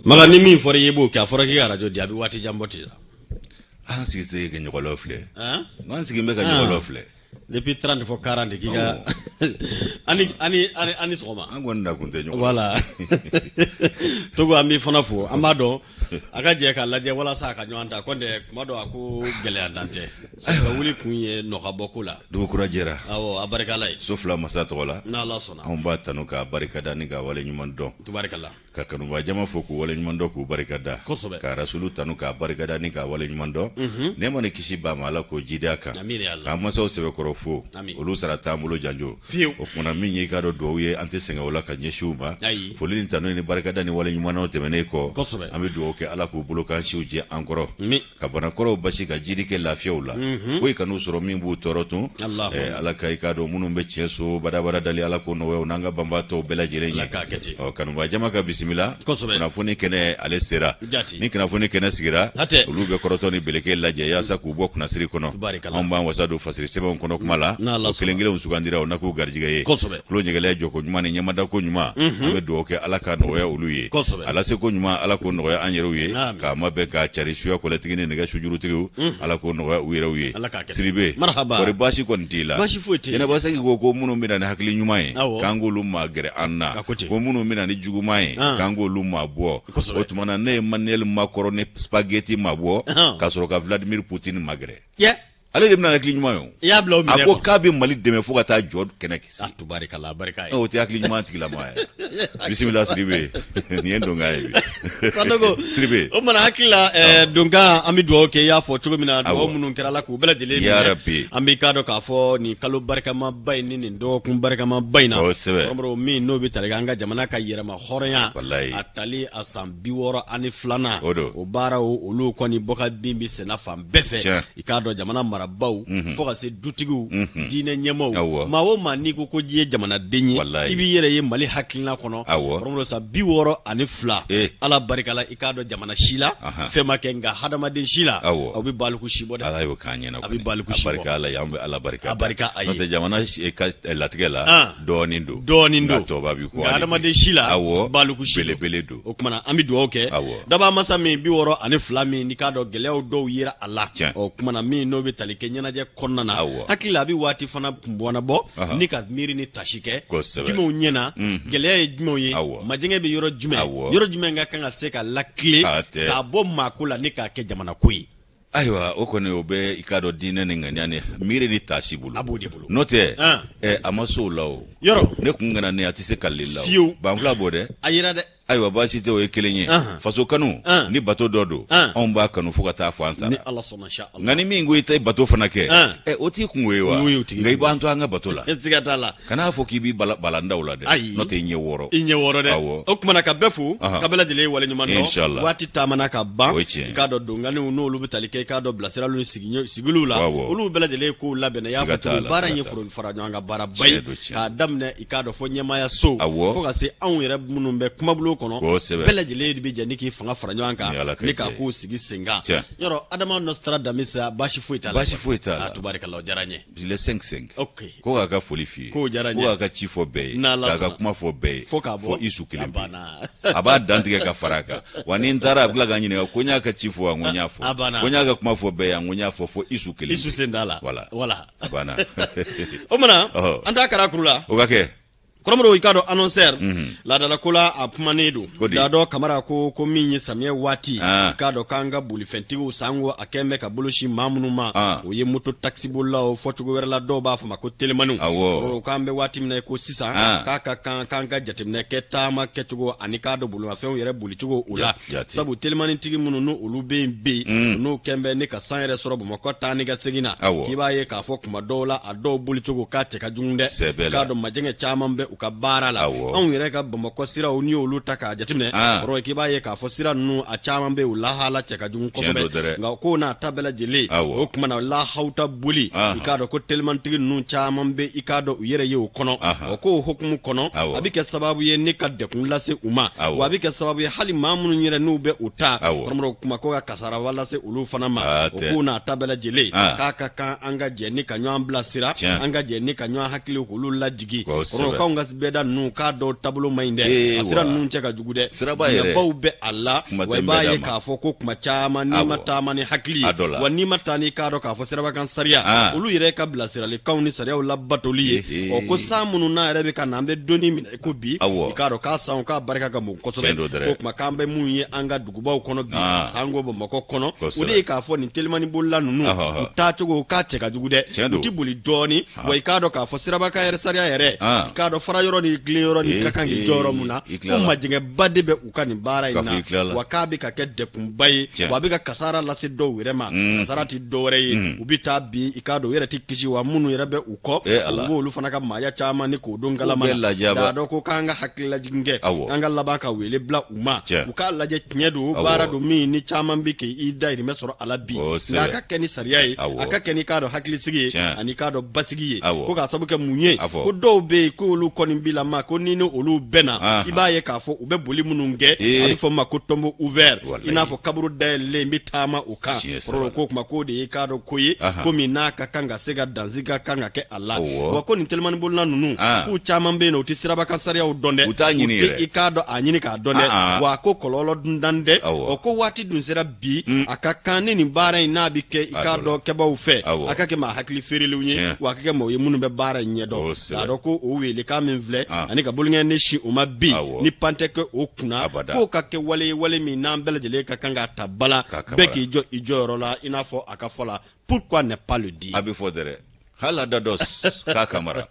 Makan, ni min fɔra i ye, i b'o kɛ. A fɔra k'i ka arajo di, a bɛ waati jan bɔ ten. An sigi se ka ɲɔgɔlɔ filɛ. An sigi bɛ ka ɲɔgɔlɔ filɛ. Depuis 30 fo 40 k'i ka ani ani ani ani sɔgɔma. An kɔni nakun tɛ ɲɔgɔn. Voilà. Togo, an b'i fana fo. An b'a dɔn a ka jɛ k'a lajɛ walasa a ka ɲɔgɔn ta. Kɔntɛ, kuma dɔ a ko gɛlɛya dan tɛ. Ka wuli kun ye nɔkabɔ ko la. Dugu kura jɛra. Awɔ, a barika Ala ye. So fila masa tɔgɔ la. N'Ala sɔnna. Anw b'a tanu k'a barikada ni k'a waleɲuman dɔn. Tubarikala. Ka kanuba jama fo k'u waleɲuman dɔn k'u barika da. Kosɛbɛ. Ka rasulu tanu k'a barika da ni k'a waleɲuman dɔn. Nɛɛma ni kisi b'a ma, Ala k'o jidi a kan. Amina ya Allah. K'an masaw sɛbɛkɔrɔ fo. Amin. Olu sara t'an bolo janjo. Fiyewu. O kumana min ye i k'a dɔn dugawu ye, an tɛ sɛgɛn o la ka ɲɛsin u ma. Ayi. Foli ni tanu ni barikada ni waleɲumandɔn tɛmɛnen kɔ. Kosɛbɛ. An bɛ dugawu kɛ Ala k'u bolo k'an siw jɛ an kɔrɔ. Amin. Ka banakɔrɔw basi ka jidi kɛ lafiyaw la. Foyi kan'u sɔrɔ min b'u tɔɔrɔ tun. Alahu. Ala ka i k'a dɔn minnu bɛ tiɲɛ so badabada dali, Ala k'o nɔgɔya u n'an ka banbaatɔw bɛɛ lajɛlen ye. Ala k'a kɛ ten. Ɔ, kanuba jama ka bisimila. Kosɛbɛ. Kunnafoni kɛnɛ ale sera. Jati. Ni kunnafoni kɛnɛ sigira. Hatɛ. Olu bɛ kɔrɔtɔ ni beleke lajɛ yaasa k'u bɔ kunnasiri kɔnɔ. Tubarikala. Anw b'an wasa don fasiri sɛbɛnw kɔnɔ kuma la. N'Ala O kelen kelenw sugandira o na k'u garijɛgɛ ye. Kosɛbɛ. Tulo ɲɛgɛlɛ jɔko ɲuman ni ɲɛmadako ɲuman. An bɛ dugawu kɛ Ala ka nɔgɔya olu ye. Kosɛbɛ. A laseko ɲuman, Ala k'o nɔgɔya an yɛrɛw ye. Amin. K'a mabɛn k'a cari suya kɔlɛtigi ni nɛgɛ sujurutigiw, Ala k'o nɔgɔya u yɛrɛw ye. Ala k'a kɛ. Siribe. Marhaba. Kɔri baasi kɔni t'i la? Baasi foyi tɛ yen. Jɛnɛba Sɛki ko minnu bɛ na ni hakili ɲuman ye, Awɔ. k'an k'olu maa gɛrɛ an na. A ko ten. Ko minnu bɛ na ni juguman ye, k'an k'olu maa bɔ. Kosɛbɛ. O tuma na ne ye Emmanuel Macron ni spaghetti maa bɔ, Ahan. ka sɔrɔ ka Vladimir Poutine magɛrɛ. Yɛ. Ale de bɛna ni hakili ɲuman ye o. I y'a bila o minɛ A ko kɔnɔ. k'a bɛ Mali dɛmɛ fo ka taa jɔ kɛnɛ kisi. A tubarikala, a barika ye. O tɛ hakili ɲuman tigilama ye. Bisimila Sidibe. Nin ye donkan ye bi. Sanogo. Sidibe. O mana hakili la donkan, an bɛ dugawu kɛ, i y'a fɔ cogo min na, dugawu Awɔ. minnu kɛra, Ala k'u bɛɛ lajɛlen Ya minɛ. Rabbi. An b'i k'a dɔn k'a fɔ nin kalo barikamaba in ni nin dɔgɔkun barikamaba in na. Kosɛbɛ. Kɔrɔmɔrɔ min n'o bɛ tali kɛ an ka jamana ka yɛrɛma hɔrɔnya. Walayi. A tali a san 62nan. O don. O baaraw olu kɔni bɔ ka bin bɛ senna fan bɛɛ fɛ. Tiɲɛ. I k'a dɔn jamana marabaw fo ka se dutigiw, diinɛ ɲɛmaaw, Awɔ. maa o maa n'i ko ko i ye jamanaden ye, Walayi. i b'i yɛrɛ ye Mali hakilina kɔnɔ. Awɔ. Kɔrɔmɔrɔ, san 62 Eh. Ala barika la, i k'a dɔn jamana si la Ahan. fɛn ma kɛ, nka hadamaden si la Awɔ. aw bɛ baliku si bɔ dɛ. Ala y'o k'an ɲɛna A bɛ kɔni. baliku A si bɔ. barika Ala ye, an bɛ Ala barika A barika a ye. N'o tɛ jamana ka latigɛ la, Ah. dɔɔnin don. Dɔɔnin don. Nka tɔba bi kɔ Nka hali bi. hadamaden si la Awɔ. baliku si don. Belebele don. O kumana an bɛ dugawu kɛ. Awɔ. Daba masa min 62 min n'i k'a dɔn gɛlɛyaw dɔw yera a la. Tiɲɛ. O kumana min n'o bɛ tali kɛ ɲɛnajɛ kɔnɔna na. Awɔ. Hakili la a bɛ waati fana kunbɔnna bɔ Aha. ni ka miiri ni tasi kɛ. Kosɛbɛ. Jumɛnw ɲɛna, gɛlɛya ye jumɛnw ye, Awɔ. majɛngɛ bɛ yɔrɔ jumɛn, Awɔ. yɔrɔ jumɛn ka kan ka se ka lakile A tɛ. k'a bɔ maako la ni k'a kɛ jamana ko ye. Ayiwa, o kɔni o bɛ i k'a dɔn diinɛ ni ŋaniya ni miiri ni taasi bolo. A b'o de bolo. N'o tɛ Ah. a ma s'o la o. Yɔrɔ. Ne kun kana ne a tɛ se kalili la o. Fiyewu. Banfula b'o dɛ. A yira dɛ. Ayiwa, baasi tɛ, o ye kelen ye. Ahan. Faso kanu An. ni bato dɔ don. An. Anw b'a kanu fo ka taa fɔ an sara. Ni Ala sɔnna insha Allah. Nka ni min ko i tɛ bato fana kɛ, An. o t'i kungo ye wa? O y'o tigi Nka i b'an to an ka bato la. Siga t'a la. Kan'a fɔ k'i b'i balandaw la dɛ. Ayi. N'o tɛ i ɲɛ wɔɔrɔ. I ɲɛ wɔɔrɔ dɛ. Awɔ. O kumana ka bɛɛ fo, Ahan. ka bɛɛ lajɛlen waleɲuman dɔn. Inshallah. Waati taamana ka ban. O ye tiɲɛ ye. I k'a dɔn donganiw n'olu bɛ tali kɛ i k'a dɔn bilasiraliw ni sigiliw la. Awɔ. Olu bɛɛ lajɛlen kow labɛnna. I y'a Siga fɔ t'a cogo la, baara in siga ye t'a foro fara ɲɔgɔn kan baaraba ye. Tiɲɛ don, tiɲɛ K'a daminɛ i k'a dɔn fɔ ɲɛmaaya so. Awɔ. Fo ka se anw yɛrɛ minnu bɛ kumabulon kɔnɔ. Kosɛbɛ. Bɛɛ lajɛlen de bɛ jɛ ni k'i fanga fara ɲɔgɔn kan. Ni Ala ka Ni k'a jɛ ye. kow sigi sen kan. Tiɲɛ. Yɔrɔ Adama Nostradamus baasi foyi t'a la. Baasi foyi t'a la. A tubarikala, o diyara n ye. Le 5-5. Ok. Ko k'a ka foli f'i ye. K'o diyara n ye. Ko k'a ka ci fɔ bɛɛ ye. N'Ala K'a ka sɔnna. kuma fɔ bɛɛ ye. Fo k'a bɔ. Fo isu kelen A pe. banna. A b'a dantigɛ ka fara a kan. Wa ni n taara a bɛ tila ka n ɲininka ko n y'a ka ci fɔ wa, n ko n y'a fɔ. A banna. Ko n y'a ka kuma fɔ bɛɛ ye, n ko n y'a fɔ fo isu kelen Isu pe. sen t'a la. Voilà. Voilà. A banna. O mana Ɔhɔ. an t'a kara kuru la. O ka kɛ. Kɔrɔmɔrɔ, i k'a dɔn annonceur laadalako la a kumanen don. Ko di? Dadɔ Kamara ko min ye samiyɛ waati, Ah. i k'a dɔn k'an ka bolifɛntigiw sanko a kɛn bɛ ka bolo sin maa minnu ma, Ah. o ye moto takisibolilaw, fɔcogo wɛrɛ la dɔw b'a fɔ ma ko telimaniw. Awɔ. Kɔrɔmɔrɔ, k'an bɛ waati min na i ko sisan, Ah. k'a ka kan k'an ka jateminɛ kɛ taama kɛcogo ani k'a dɔn bolimafɛnw yɛrɛ bolicogo o la. Jate. Sabu telimanitigi minnu n'olu olu bɛ yen bi, n'u kɛn bɛ ne ka san yɛrɛ sɔrɔ Bamakɔ taa ni ka segin na, Awɔ. k'i b'a ye k'a fɔ kuma dɔw la a dɔw bolicogo k'a cɛ ka jugu dɛ. Sɛbɛ la. K'a dɔn majɛngɛ caman bɛ u ka baara la. Awɔ. Anw yɛrɛ ka Bamakɔ siraw, n'i y'olu ta k'a jateminɛ, Ah. kɔrɔ k'i b'a ye k'a fɔ sira ninnu a caman bɛ yen, u lahala cɛ ka jugu Tiɲɛ kosɛbɛ. don dɛ. Nka ko n'a ta bɛɛ lajɛlen, Awɔ. o tuma na lahawuta boli, Ahan. i k'a dɔn ko telimantigi ninnu caman bɛ i k'a dɔn u yɛrɛ ye o kɔnɔ. Ahan. O k'o hukumu kɔnɔ, Awɔ. a bɛ kɛ sababu ye ne ka degun lase u ma. Awɔ. Wa a bɛ kɛ sababu ye hali maa minnu yɛrɛ n'u bɛ u ta, Awɔ. kɔrɔmɔrɔ kuma ko ka kasara lase olu fana ma. Ah, O tɛ. ko n'a ta bɛɛ lajɛlen, Ah. k'a ka kan an ka jɛ ni ka ɲɔgɔn bilasira, Tiɲɛ. an ka jɛ ni ka ɲɔgɔn hakili k'olu lajigi. Kosɛbɛ. Kɔrɔ k'anw ka bɛɛda ninnu k'a dɔw taabolo man ɲi dɛ, a sira ninnu cɛ ka jugu dɛ, siraba yɛrɛ dingɛbaw bɛ a la. Wa i b'a ye k'a fɔ ko kuma caman n'i ma taama ni hakili ye, wa n'i ma taa n'i k'a dɔn k'a fɔ sirabakan sariya, olu yɛrɛ ka bilasiralikanw ni sariyaw labatoli ye. Ɔ ko san minnu n'a yɛrɛ bɛ ka na, an bɛ don min na i ko bi, i k'a dɔn k'a san k'a barika ka bon kosɛbɛ. O kuma k'an bɛ mun ye an ka dugubaw kɔnɔ bi, an ko Bamakɔ kɔnɔ, o de ye k'a fɔ nin telimani bolila ninnu u taacogo k'a cɛ ka jugu dɛ, u tɛ boli dɔɔnin. Wa i k'a dɔn k'a fɔ sirabakan yɛrɛ sariya yɛrɛ, i k'a dɔn fara yɔrɔ ni tilen yɔrɔ ni ka kan k'i jɔ yɔrɔ mun na, ko majɛngɛba de bɛ u ka nin baara in na, wa k'a bɛ ka kɛ degunba ye, wa a bɛ ka kasara lase dɔw yɛrɛ ma. Kasara tɛ dɔwɛrɛ ye, u bɛ taa bin, i k'a dɔn u yɛrɛ tɛ kisi, wa minnu yɛrɛ bɛ u kɔ, u b'olu fana ka maaya caman ni k'o don galama na. K'a dɔn ko k'an ka hakililajigin kɛ, an ka laban ka wele bila u ma, u k'a lajɛ. Tiɲɛ don, baara don min ni caman bɛ k'i dayirimɛ sɔrɔ a la bi, nka a ka kɛ ni sariya ye, a ka kɛ n'i k'a dɔn hakilisigi ye ani k'a dɔn basigi ye. Ko k'a sabu kɛ mun ye, ko dɔw bɛ yen k'olu kɔni bi lama ko ni ni olu bɛnna, i b'a ye k'a fɔ u bɛ boli minnu kɛ, a bɛ fɔ ma ko tombeau ouvert, i n'a fɔ kaburu dayɛlɛlen bɛ taama o kan. Kɔrɔ ko kuma k'o de ye k'a dɔn ko ye ko min n'a ka kan ka se ka dansi ka kan ka kɛ a la. Wa ko nin telimani bolila ninnu, k'u caman bɛ yen u tɛ sirabakan sariyaw dɔn dɛ, u t'a ɲini yɛrɛ, i k'a dɔn a ɲini k'a dɔn dɛ. Wa ko kɔlɔlɔ duntan dɛ. O ko waati dun sera bi, a ka kan ni nin baara in n'a bɛ kɛ, i k'a dɔn kɛbaaw fɛ, a ka kɛ maa hakili feerelenw ye, wa a ka kɛ maaw ye minnu bɛ baara in ɲɛdɔn. K'a dɔn ko o weelekan min filɛ ani ka bolonkɔni sin o ma bi, ni pan tɛ kɛ o kunna, k'o ka kɛ wale ye, wale min n'an bɛɛ lajɛlen ka kan k'a ta ba la, bɛɛ k'i jɔ i jɔyɔrɔ la, i n'a fɔ a ka fɔ la, pourquoi ne pas le dire. A bɛ fɔ dɛrɛ hali a da dɔ k'a kamara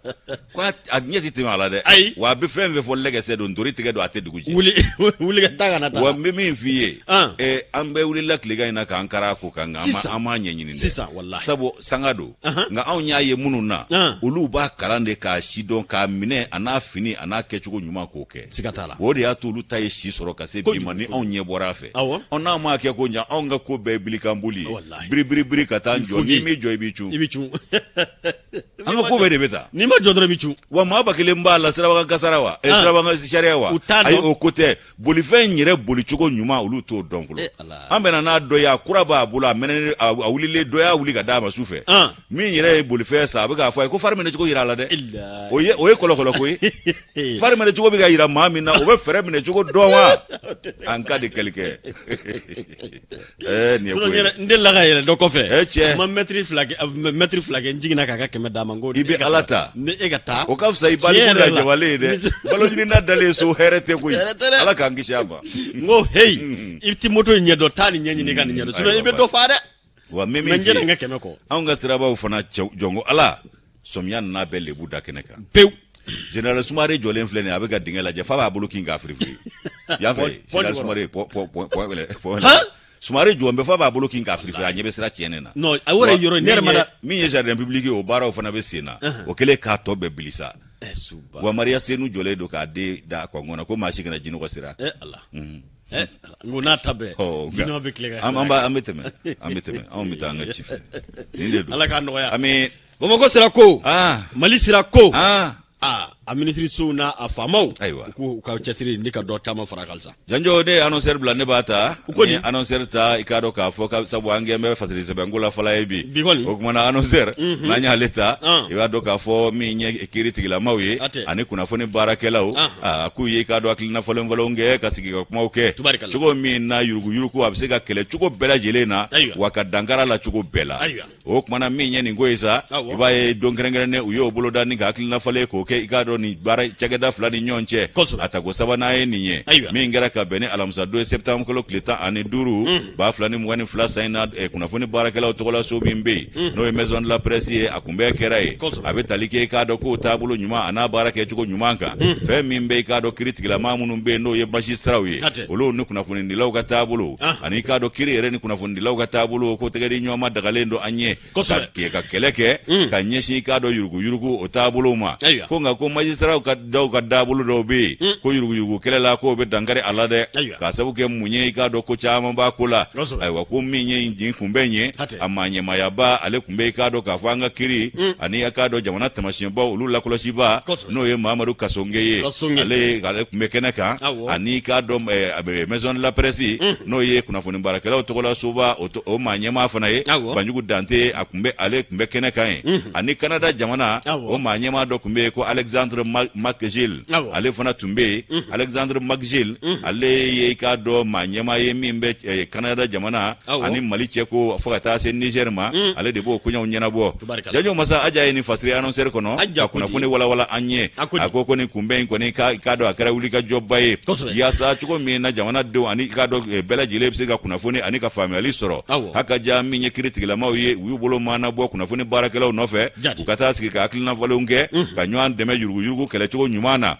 ko a ɲɛ tɛ tɛmɛ a la dɛ. Ayi. Wa a bɛ fɛn fɛn fɔ lɛgɛsɛ don, ntori tigɛ don, a tɛ dugu jɛ. Wuli wuli ka taa ka na taa. Wa n bɛ min f'i ye, an bɛɛ wulila tilegan in na k'an kara ko kan, nka an m'a ɲɛɲini dɛ. Sisan walahi. Sabu sanga don, nka anw y'a ye minnu na, olu b'a kalan de k'a si dɔn, k'a minɛ a n'a fini a n'a kɛcogo ɲuman k'o kɛ. Siga t'a la. O de y'a to olu ta ye si sɔrɔ ka se bi ma ni anw ɲɛ bɔra a fɛ. Awɔ. N'an m'a kɛ ko ɲa, anw ka ko bɛɛ ye bilikan boli ye. Walahi. Biribiribiri ka taa jɔ, n'i m'i jɔ i b'i cun. I b'i cun. An ka ko bɛɛ de bɛ taa. N'i ma jɔ dɔrɔn i b'i cun. Wa maa 1000 b'a la sirabakan kasara wa? Sirabakan sariya wa? U t'a dɔn. Ayi, o ko tɛ. Bolifɛn in yɛrɛ bolicogo ɲuman, olu t'o dɔn fɔlɔ. Eh, Ala. An bɛnna n'a dɔ ye, a kura b'a bolo, a mɛnɛnen, a wulilen, dɔ y'a wuli ka d'a ma su fɛ. Min yɛrɛ ye bolifɛn san, a bɛ k'a fɔ a ye ko fari minɛ cogo yira a la dɛ. O ye kɔlɔkɔlɔ ko ye. Fari minɛ cogo bɛ ka yira maa min na, o bɛ fɛrɛ minɛ cogo dɔn wa? An ka de kɛli kɛ. Nin ye ko ye. N delila ka yɛlɛ dɔ kɔfɛ. Eh, cɛ. N ma mɛtiri 2 kɛ, n jiginna k'a ka 100 d'a ma. N ko i bɛ Ala ta. Ni e ka taa. O ka fisa i baliku lajabalen ye dɛ. Baloɲinina dalen so, hɛrɛ tɛ koyi. Hɛrɛ tɛ dɛ. Ala k'an kisi a ma. N ko heyi, i ti moto in ɲɛdɔn, taa nin ɲɛɲini ka nin ɲɛdɔn. Sinon i bɛ dɔ fa dɛ. Wa n bɛ Mɛ min n jɛna f'i n ye, ka 100 kɔ. Anw ka sirabaw fana, cɛw jɔnko Ala, sɔmiya nana bɛɛ lebu da kɛnɛ kan. Pewu. Général Sumare jɔlen filɛ nin ye, a bɛ ka dingɛ lajɛ f'a b'a bolo kin k'a firifiri. I y'a fɛ Général Sumare pɔ pɔ pɔ pɔ pɔ. Sumare jɔlen bɛ f'a b'a bolo kin k'a firifiri, a ɲɛ bɛ sira tiɲɛnen na. Non, a yɛrɛ yɔrɔ ne yɛrɛ ma da. Min ye jardin public ye, o baaraw fana bɛ sen na. O kɛlen k'a tɔ bɛɛ bilisa. Wa Mariya Senu jɔlen don k'a den da kɔngɔ na ko maa si kana jinɔgɔ sira. Eh Ala. Eh Ala. N ko n'a ta bɛɛ. Jinɔgɔ bɛ tile ka. An bɛ tɛmɛ, an bɛ tɛmɛ, anw bɛ taa an ka ci fɛ. Nin de don. Ala k'a nɔgɔya. Ami. Bamakɔ sira ko. Mali sira ko. A minisirisow n'a a faamaw. Ayiwa. U k'u ka cɛsiri ni ka dɔ caman fara a kan sa. Janjo, ne ye annonceur bila, ne b'a ta. U ko ni annonceur ta, i k'a dɔn k'a fɔ ka sabu an kɛn bɛ fasiri sɛbɛnko la fɔlɔ ye bi. Bi kɔni. O kumana annonceur n'an y'ale ta, i b'a dɔn k'a fɔ min ye kiiri tigilamaw ye ani kunnafoni baarakɛlaw, a k'u ye i k'a dɔn hakilina falen falenw kɛ ka sigi ka kumaw kɛ. Tubarikala. Cogo min na yuruguyurugu a bɛ se ka kɛlɛ cogo bɛɛ lajɛlen na. Wa ka dankara la cogo bɛɛ la. O kumana min ye nin ko ye sa, i b'a ye don kɛrɛnkɛrɛnnen u y'o boloda ni ka hakilina falen k'o kɛ, i k'a dɔn nin baara cakɛda fila ni ɲɔgɔn cɛ, a tako sabanan ye nin ye min kɛra ka bɛn ni alamisa don ye, septembre kalo tile 15 2022 san in na. Kunnafoni baarakɛlaw tɔgɔlaso min bɛ yen, n'o ye maison de la presse ye, a kunbɛn kɛra yen. A bɛ tali kɛ i k'a dɔn k'o taabolo ɲuman a n'a baara kɛcogo ɲuman kan, fɛn min bɛ i k'a dɔn kiiri tigilama minnu bɛ yen, n'o ye magistraw ye, olu ni kunnafonidilaw ka taabolo, ani i k'a dɔn kiiri yɛrɛ ni kunnafonidilaw ka taabolo ko tɛgɛ di ɲɔgɔn ma dagalen don an ye ka kɛlɛ kɛ ka ɲɛsin i k'a dɔn yuruguyurugu o taabolo ma. Ko nka ko magistraw ka dɔw ka taabolo dɔw bɛ yen ko yuruguyurugu kɛlɛ la, k'o bɛ dankari a la dɛ, k'a sabu kɛ mun ye, i k'a dɔn ko caman b'a ko la. Ayiwa, ko min ye nin kunbɛn ye, a maa ɲɛmaayaba ale tun bɛ i k'a dɔn k'a fɔ an ka kiiri ani i k'a dɔn jamana taamasiyɛnbaw olu lakɔlɔsiba, n'o ye Mamadu Kasɔnge ye, ale tun bɛ kɛnɛ kan, ani i k'a dɔn maison de la presse, n'o ye kunnafoni baarakɛlaw tɔgɔla soba, o maa ɲɛmaa fana ye Banjugu Dante, a tun bɛ ale tun bɛ kɛnɛ kan yen, ani Kanada jamana o maa ɲɛmaa dɔ tun bɛ yen ko Alexandre Alexandre McGill, ale fana tun bɛ yen. Alexandre McGill, ale ye i k'a dɔn maa ɲɛmaa ye min bɛ Canada jamana ani Mali cɛ ko fo ka taa se Niger ma, ale de b'o koɲɛw ɲɛnabɔ. Janjo Masa Aja ye nin fasiri annonceur kɔnɔ ka kunnafoni walawala an ye. A ko ko nin kunbɛn in kɔni, k'a k'a dɔn a kɛra wulikajɔba ye yaasa cogo min na jamanadenw ani i k'a dɔn bɛɛ lajɛlen bɛ se ka kunnafoni ani ka faamuyali sɔrɔ. Haka ja min ye kiritigilamaw ye, u y'u bolo maana bɔ kunnafoni baarakɛlaw nɔfɛ, u ka taa sigi ka hakilina falenw kɛ, ka ɲɔgɔn dɛmɛ yuruguyurugu kɛlɛcogo ɲuman na.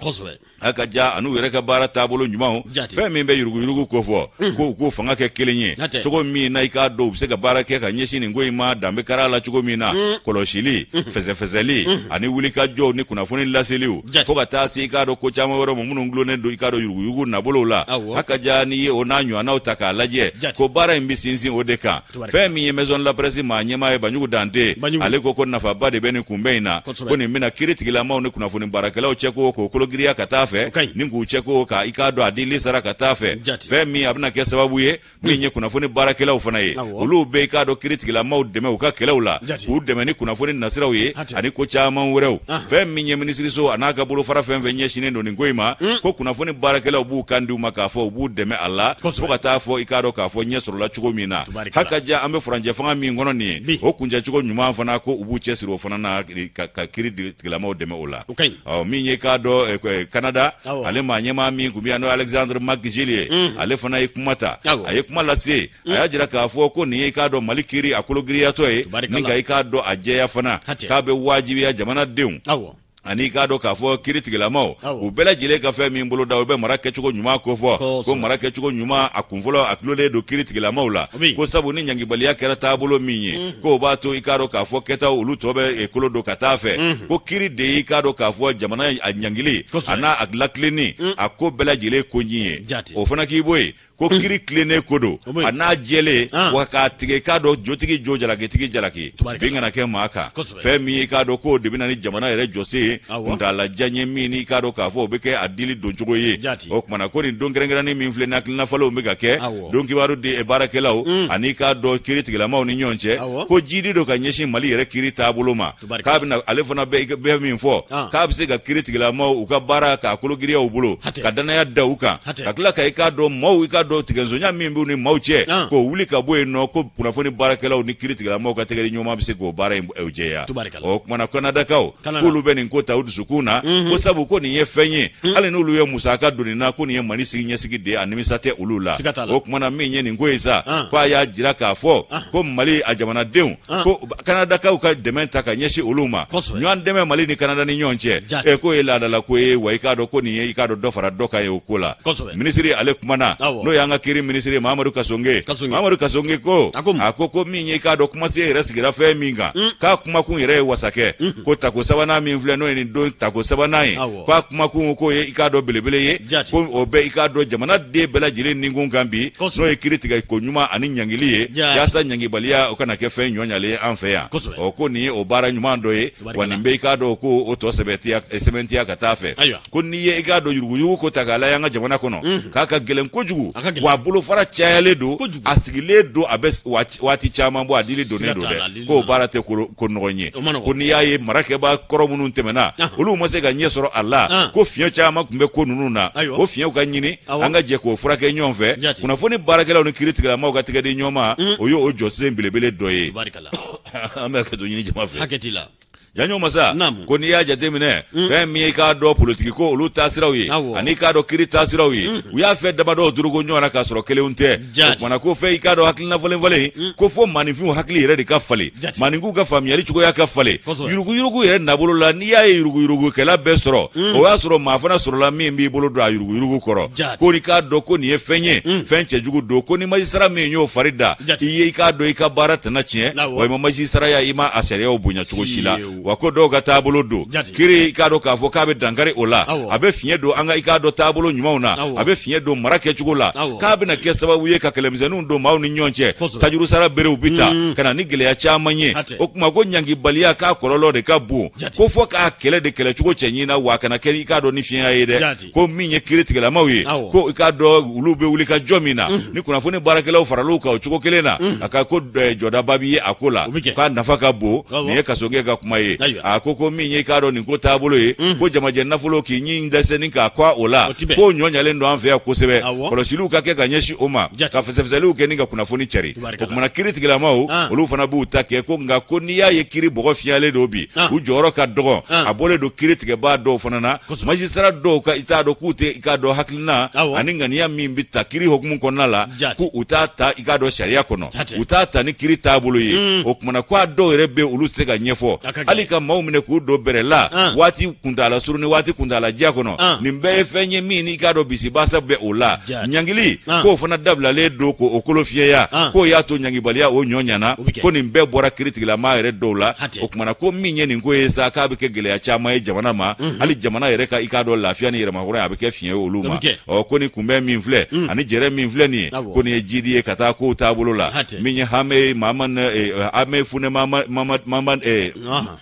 Haka ja an'u yɛrɛ ka baara taabolo ɲumanw, fɛn min bɛ yuruguyurugu kofɔ, ko u k'o fanga kɛ kelen ye cogo min na i k'a dɔn u bɛ se ka baara kɛ ka ɲɛsin nin ko in ma danbe kara la cogo min na, kɔlɔsili, fɛsɛfɛsɛli ani wulikajɔw ni kunnafoni laseliw, fo ka taa se i k'a dɔn ko caman wɛrɛ ma minnu dulonnen don i k'a dɔn yuruguyurugu nabolow la. Haka ja n'i ye o n'a ɲɔgɔnnaw ta k'a lajɛ, ko baara in bɛ sinsin o de kan. Fɛn min ye Maison de la Presse maa ɲɛmaa ye, Banjugu Dante, ale ko ko nafaba de bɛ nin kunbɛn in na, ko nin bɛna kiritigilamaw ni kunnafoni baarakɛlaw cɛko k'o kologiriya ka taa fɛ, ni k'u cɛko ka i k'a dɔn a dili sara ka taa fɛ. Fɛn min a bɛna kɛ sababu ye, min ye kunnafoni baarakɛlaw fana ye, olu bɛ i k'a dɔn kiritigilamaw dɛmɛ u ka kɛlɛw la, k'u dɛmɛ ni kunnafoni nasiraw ye ani ko caman wɛrɛw. Fɛn min ye minisiriso a n'a ka bolofara fɛn fɛn ɲɛsinnen don nin ko in ma, ko kunnafoni baarakɛlaw b'u kan di u ma k'a fɔ u b'u dɛmɛ a la, fo ka taa fɔ i k'a dɔn k'a fɔ ɲɛ sɔrɔla cogo min na. Haka ja an bɛ furancɛ fanga min kɔnɔ nin ye, o kuncɛcogo ɲuman fana, ko u b'u cɛsiri o fana na ka kiritigilamaw dɛmɛ o la. Ɔ min ye k'a dɔn Canada, ale maa ɲɛmaa min tun bɛ yan, n'o Alexandre McGill ye, ale fana ye kuma ta, a ye kuma lase. A y'a jira k'a fɔ ko nin ye i k'a dɔn Mali kiri a kologiriyatɔ ye, ni ka i k'a dɔn a jɛya fana, k'a bɛ wajibiya jamanadenw ani i k'a dɔn k'a fɔ kiritigilamaw, u bɛɛ lajɛlen ka fɛn min boloda, u bɛ mara kɛcogo ɲuman kofɔ, ko mara kɛcogo ɲuman a kunfɔlɔ a dulonnen don kiritigilamaw la, ko sabu ni ɲangibaliya kɛra taabolo min ye, k'o b'a to i k'a dɔn k'a fɔ kɛtaw olu tɔ bɛ kolo don ka taa fɛ, ko kiri de ye i k'a dɔn k'a fɔ jamana a ɲangili a n'a a lakilenni a ko bɛɛ lajɛlen ko ɲi ye. O fana k'i bɔ yen, ko kiri tilennen ko don a n'a jɛlen, wa k'a tigɛ k'a dɔn jotigi jo, jalakitigi jalaki, bin kana kɛ maa kan. Fɛn min ye i k'a dɔn k'o de bɛ na ni jamana yɛrɛ jɔsen ye kuntaalajan ye, min i k'a dɔn k'a fɔ o bɛ kɛ a dili doncogo ye. O tuma na ko nin don kɛrɛnkɛrɛnnen min filɛ, hakilina falenw bɛ ka kɛ don kibaru di baarakɛlaw ani k'a dɔn kiri tigilamaw ni ɲɔgɔn cɛ, ko jidi don ka ɲɛsin Mali yɛrɛ kiri taabolo ma, k'a bɛna ale fana bɛ min fɔ, k'a bɛ se ka kiri tigilamaw u ka baara k'a kologiriya u bolo, ka danaya da u kan, ka tila ka i k'a dɔn maaw i k'a dɔn tigɛnsonya min b'u ni maaw cɛ, k'o wuli ka bɔ yen nɔ, ko kunnafoni baarakɛlaw ni kiri tigilamaw ka tɛgɛ di ɲɔgɔn ma bɛ se k'o baara in jɛya. O kumana Kanadakaw k'olu bɛ nin ko ta u dusukun na, ko sabu ko nin ye fɛn ye, hali n'olu ye musaka don nin na, ko nin ye Mali sigi ɲɛsigi de ye, a nimisa tɛ olu la. O kumana min ye nin ko ye sa, ko a y'a jira k'a fɔ ko Mali a jamanadenw, ko Kanadakaw ka dɛmɛ ta ka ɲɛsin olu ma, ɲɔgɔn dɛmɛ Mali ni Kanada ni ɲɔgɔn cɛ, e k'o ye laadala ko ye, wa i k'a dɔn ko nin ye i k'a dɔn dɔ fara dɔ kan ye o ko la. Minisiri ale kumana, n'o y'an ka kiri minisiri Mamadu Kasonge. Mamadu Kasonge ko a ko min ye i k'a dɔn kumasen yɛrɛ sigira fɛn min kan, k'a kumakun yɛrɛ ye wasa kɛ, ko tako sabanan min filɛ, n'o ye nin don tako sabanan ye, k'a kumakun k'o ye i k'a dɔn belebele ye, ko o bɛ i k'a dɔn jamana den bɛɛ lajɛlen ninkun kan bi, n'o ye kiri tigɛ ko ɲuman ani ɲangili ye, yaasa ɲangibaliya o kana kɛ fɛn ɲɔɲalen ye an fɛ yan. Ɔ ko nin ye o baara ɲuman dɔ ye, wa nin bɛ i k'a dɔn ko o tɔ sɛbɛntiya ka taa fɛ, ko n'i ye i k'a dɔn yuruguyurugu ko ta k'a lajɛ an ka jamana kɔnɔ, k'a ka gɛlɛn kojugu, wa a bolofara cayalen don, a sigilen don a bɛ waati caman bɔ, a dili donnen don dɛ, k'o baara tɛ ko nɔgɔn ye. Ko n'i y'a ye marakɛbaa kɔrɔ minnu tɛmɛna, olu ma se ka ɲɛ sɔrɔ a la, ko fiɲɛ caman tun bɛ ko ninnu na, o fiɲɛw ka ɲini, an ka jɛ k'o furakɛ ɲɔgɔn fɛ, kunnafoni baarakɛlaw ni kiritigɛlamaw ka tɛgɛ di ɲɔgɔn ma, o ye o jɔsen belebele dɔ ye. An bɛ hakɛto ɲini jama fɛ. Janjo Masa, ko n'i y'a jateminɛ, fɛn min ye i k'a dɔn politiki ko olu taasiraw ye ani i k'a dɔn kiri taasiraw ye, u y'a fɛn damadɔw dorogo ɲɔgɔn na k'a sɔrɔ kelenw tɛ. O kumana ko fɛn i k'a dɔn hakilina falen falen, ko fo maaninfinw hakili yɛrɛ de ka falen, maaninfinw ka faamuyali cogoya ka falen yuruguyurugu yɛrɛ nabolo la. N'i y'a ye yuruguyurugukɛla bɛɛ sɔrɔ, o y'a sɔrɔ maa fana sɔrɔla min b'i bolo don a yuruguyurugu kɔrɔ. Ko i k'a dɔn ko nin ye fɛn ye, fɛn cɛjugu don, ko ni magistrat min y'o fari da i ye, i k'a dɔn i ka baara tɛna tiɲɛ, wa i ma magistrat i ma a sariyaw bonya cogo si la. Wa ko dɔw ka taabolo don kiri, i k'a dɔn k'a fɔ k'a bɛ dankari o la, a bɛ fiɲɛ don an ka i k'a dɔn taabolo ɲumanw na, a bɛ fiɲɛ don mara kɛcogo la, k'a bɛna kɛ sababu ye ka kɛlɛmisɛnninw don maaw ni ɲɔgɔn cɛ, tajurusara berew bɛ ta ka na ni gɛlɛya caman ye. O tuma ko ɲangibaliya k'a kɔlɔlɔ de ka bon, ko fɔ k'a kɛlɛ de kɛlɛcogo cɛɲi na, wa a kana kɛ i k'a dɔn ni fiɲɛya ye dɛ. Ko min ye kiri tigɛlamaw ye, ko i k'a dɔn olu bɛ wuli ka jɔ min na, ni kunnafoni baarakɛlaw faral'u kan o cogo kelen na, a ka ko jɔdaba bɛ ye a ko la, k'a nafa ka bon. Nin ye Kasɔnkɛ ka kuma ye. ye a ko min ye i k'a dɔn nin ko taabolo ye ko jamajɛ nafolo k'i ɲin dɛsɛ ni k'a kɔ o la k'o ɲɔ ɲalen don an fɛ yan kosɛbɛ kɔlɔsiliw ka kɛ ka ɲɛsin o ma ka fɛsɛfɛsɛliw kɛ ni ka kunnafoni cari o kumana kiritigilamaw olu fana b'u ta kɛ ko nka ko n'i y'a ye kiri bɔgɔ fiyalen don bi u jɔyɔrɔ ka dɔgɔn a bɔlen don kiri tigɛbaa dɔw fana na magistrat dɔw ka i t'a dɔn k'u tɛ i k'a dɔn hakilina ani ŋaniya min bɛ ta kiri hukumu kɔnɔna la k'u u t'a ta i k'a dɔn sariya kɔnɔ u t'a ta ni kiri taabolo ye o kumana ko a dɔw yɛrɛ bɛ olu tɛ se ka ɲɛfɔ hali ka maaw minɛ k'u don bɛrɛ la waati kuntaala surun ni waati kuntaala jan kɔnɔ nin bɛɛ ye fɛn ye min n'i k'a dɔn bisibasa bɛ o la ɲangili k'o fana dabilalen don k'o kolo fiyɛya k'o y'a to ɲangibaliya o ɲɔ ɲana ko nin bɛɛ bɔra kiritigilama yɛrɛ dɔw la o kumana ko min ye nin ko ye sa k'a bɛ kɛ gɛlɛya caman ye jamana ma hali jamana yɛrɛ ka i k'a dɔn lafiya ni yɛrɛmahɔrɔnya a bɛ kɛ fiɲɛ ye olu ma ɔ ko nin kunbɛn min filɛ ani jɛrɛ min filɛ nin ye ko nin ye jidi ye ka taa kow taabolo la min ye hame hame fune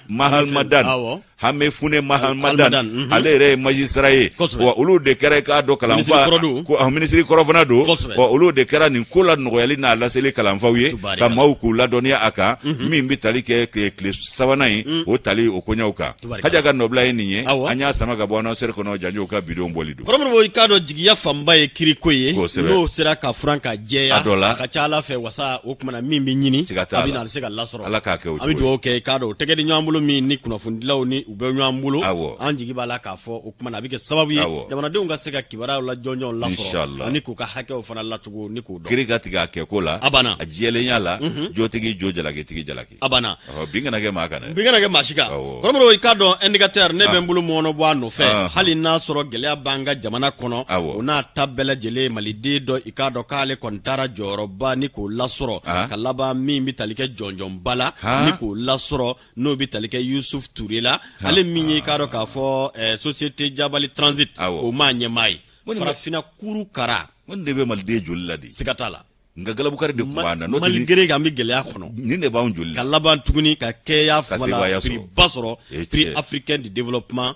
Mahamdan Hamefune Mahamdan ale yɛrɛ ye magistrat ye wa olu de kɛra i k'a dɔn kalanfa ko minisiri kɔrɔ fana don wa olu de kɛra nin ko la nɔgɔyali n'a laseli kalanfaw ye ka maaw k'u ladɔnniya a kan min bɛ tali kɛ tile sabanan in o tali o koɲɛw kan Haja ka nɔbila ye nin ye an y'a sama ka bɔ annonceur kɔnɔ janjo ka bidon bɔli don Kɔrɔmɔrɔbo i k'a dɔn jigiya fanba ye kiriko ye n'o sera ka furan ka jɛya a dɔ la a ka ca Ala fɛ wasa o kumana min bɛ ɲini a bɛ na se ka lasɔrɔ Ala k'a kɛ o an bɛ dugawu kɛ i k'a dɔn tɛgɛ di ɲɔgɔn bolo min ni kunnafonidilaw ni u bɛ ɲɔgɔn bolo an jigi b'a la k'a fɔ o kumana a bɛ kɛ sababu ye jamanadenw ka se ka kibaruyaw la jɔnjɔn lasɔrɔ ani k'u ka hakɛw fana latugu ni k'u dɔn kiri ka tigɛ a kɛko la a banna a jɛlenya la jotigi jo jalakitigi jalaki a banna bin kana kɛ maa kan dɛ bin kana kɛ maa si kan kɔrɔmɔrɔbo i k'a dɔn indicateur ne bɛ n bolo mɔɔnɔ bɔ a nɔfɛ hali n'a sɔrɔ gɛlɛya b'an ka jamana kɔnɔ o n'a ta bɛɛ lajɛlen maliden dɔ i k'a dɔn k'ale kɔni taara jɔyɔrɔba ni k'o lasɔrɔ ka laban min bɛ tali kɛ jɔnjɔnba la ni k'o lasɔrɔ n'o bɛ tali kɛ Yusuf Ture la ale min ye i k'a dɔn k'a fɔ société Jabali Transit o maa ɲɛmaa ye farafinna kuru kara nin de bɛ maliden joli la de siga t'a la Nka galabukari de tun b'an na n'o tɛ malgré k'an bɛ gɛlɛya kɔnɔ nin de b'anw joli la ka laban tuguni ka kɛ y'a fɔ prix ba sɔrɔ prix africain du développement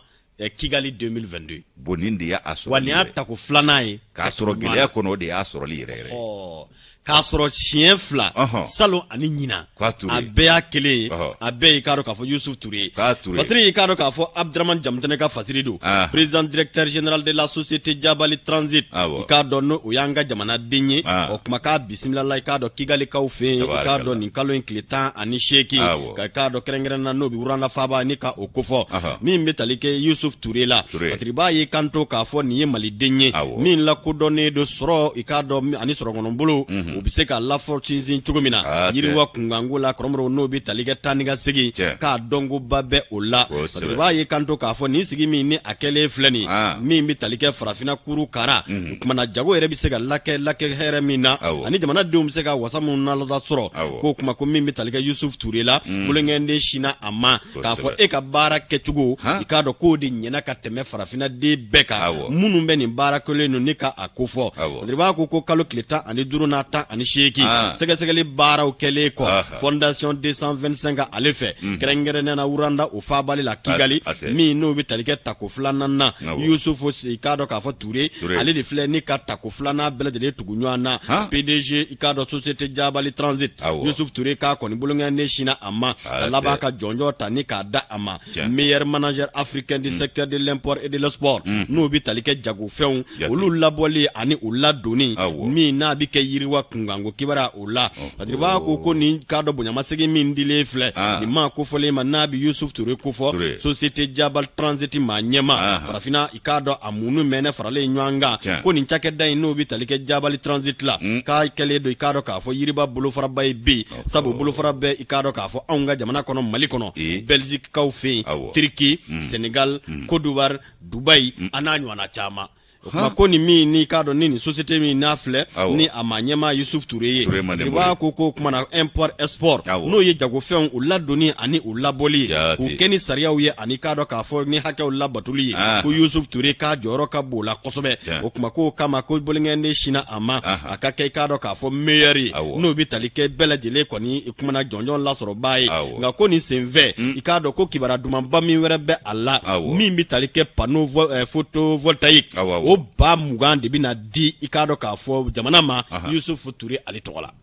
Kigali 2022 bon nin de y'a sɔrɔ wa nin y'a tako filanan ye k'a sɔrɔ gɛlɛya kɔnɔ o de y'a sɔrɔli yɛrɛ yɛrɛ k'a sɔrɔ siɲɛ fila salon ani ɲinan a bɛɛ y'a kelen ye a bɛɛ y'i k'a dɔn k'a fɔ Yusuf Ture ye fasiri y'i k'a dɔn k'a fɔ Abdramane Jamutɛnɛ ka fasiri don président directeur général de la société Jabali Transit i k'a dɔn n'o o y'an ka jamanaden ye o kuma k'a bisimila la i k'a dɔn Kigalikaw fɛ yen i k'a dɔn nin kalo in tile 18 ka i k'a dɔn kɛrɛnkɛrɛn na n'o bɛ Rwanda faaba ni ka o kofɔ min bɛ tali kɛ Yusuf Ture la fasiribaa y'i kanto k'a fɔ nin ye maliden ye min lakodɔnnen don sɔrɔ i k'a dɔn ani sɔrɔkɔnɔbolo u bɛ se ka lafɔ sinsin cogo min na yiriwa kunkanko la kɔrɔmɔrɔw n'o bɛ tali kɛ taa ni ka segin k'a dɔnkoba bɛ o la fasiribaa y'i kanto k'a fɔ nin sigi min ni a kɛlen filɛ nin min bɛ tali kɛ farafinna kuru kara o tuma na jago yɛrɛ bɛ se ka lakɛ lakɛ hɛrɛ min na ani jamanadenw bɛ se ka wasa minnu na sɔrɔ k'o kuma ko min bɛ tali kɛ Yusuf Ture la bolonkɛnden sinna a ma k'a fɔ e ka baara kɛcogo i k'a dɔn k'o de ɲɛna ka tɛmɛ farafinna den bɛɛ kan minnu bɛ nin baara kelen ninnu ni ka a kofɔ fasiribaa ko kalo tile 15 n'a 18 sɛgɛsɛgɛli baaraw kɛlen kɔ fondation 225 ale fɛ kɛrɛnkɛrɛnnenya na Rwanda o faabali la Kigali min n'o bɛ tali kɛ tako filanan na Yusuf i k'a dɔn k'a fɔ Ture ale de filɛ ni ka tako filanan bɛɛ lajɛlen tugu ɲɔgɔn na PDG i k'a dɔn société Jabali Transit Yusuf Ture k'a kɔni bolonkɛnden sinna a ma ka laban ka jɔnjɔn ta ni k'a da a ma meilleur manager africain du secteur de l'import et de l'export n'o bɛ tali kɛ jagofɛnw olu labɔli ani u ladonni min n'a bɛ kɛ yiriwa kunkanko kibaruya o la Fasiribaa ko nin k'a dɔn bonyamasegin min dilen filɛ nin maa kofɔlen ma n'a bɛ Yusuf Ture kofɔ société Jabali Transit maa ɲɛmaa farafinna i k'a dɔn a munu mɛnɛ faralen ɲɔgɔn kan ko nin cakɛda in n'o bɛ tali kɛ Jabali Transit la k'a kɛlen don i k'a dɔn k'a fɔ yiriba bolofaraba ye bi sabu bolofara bɛ i k'a dɔn k'a fɔ anw ka jamana kɔnɔ Mali kɔnɔ Belgique kaw fɛ yen Turquie Sénégal Côte d'Ivoire Dubaï a n'a ɲɔgɔnna caman o kuma ko nin min n'i k'a dɔn ni nin société min n'a filɛ ni a maa ɲɛmaa Yusuf Ture ye i b'a ko kuma na import export n'o ye jagofɛnw u ladonni ani u labɔli ye k'u kɛ ni sariyaw ye ani k'a dɔn k'a fɔ ni hakɛw labatoli ye ko Yusuf Ture k'a jɔyɔrɔ ka bon la kosɛbɛ o kuma k'o kama ko bolonkɛnden sinna a ma a ka kɛ i k'a dɔn k'a fɔ meilleur ye n'o bɛ tali kɛ bɛɛ lajɛlen kɔni kumana jɔnjɔn lasɔrɔbaa ye nka ko nin senfɛ i k'a dɔn ko kibaruya dumanba min wɛrɛ bɛ a la min bɛ tali kɛ panneau photovoltaïque o 20 000 de bɛna di i k'a dɔn k'a fɔ jamana ma Yusuf Ture ale tɔgɔ la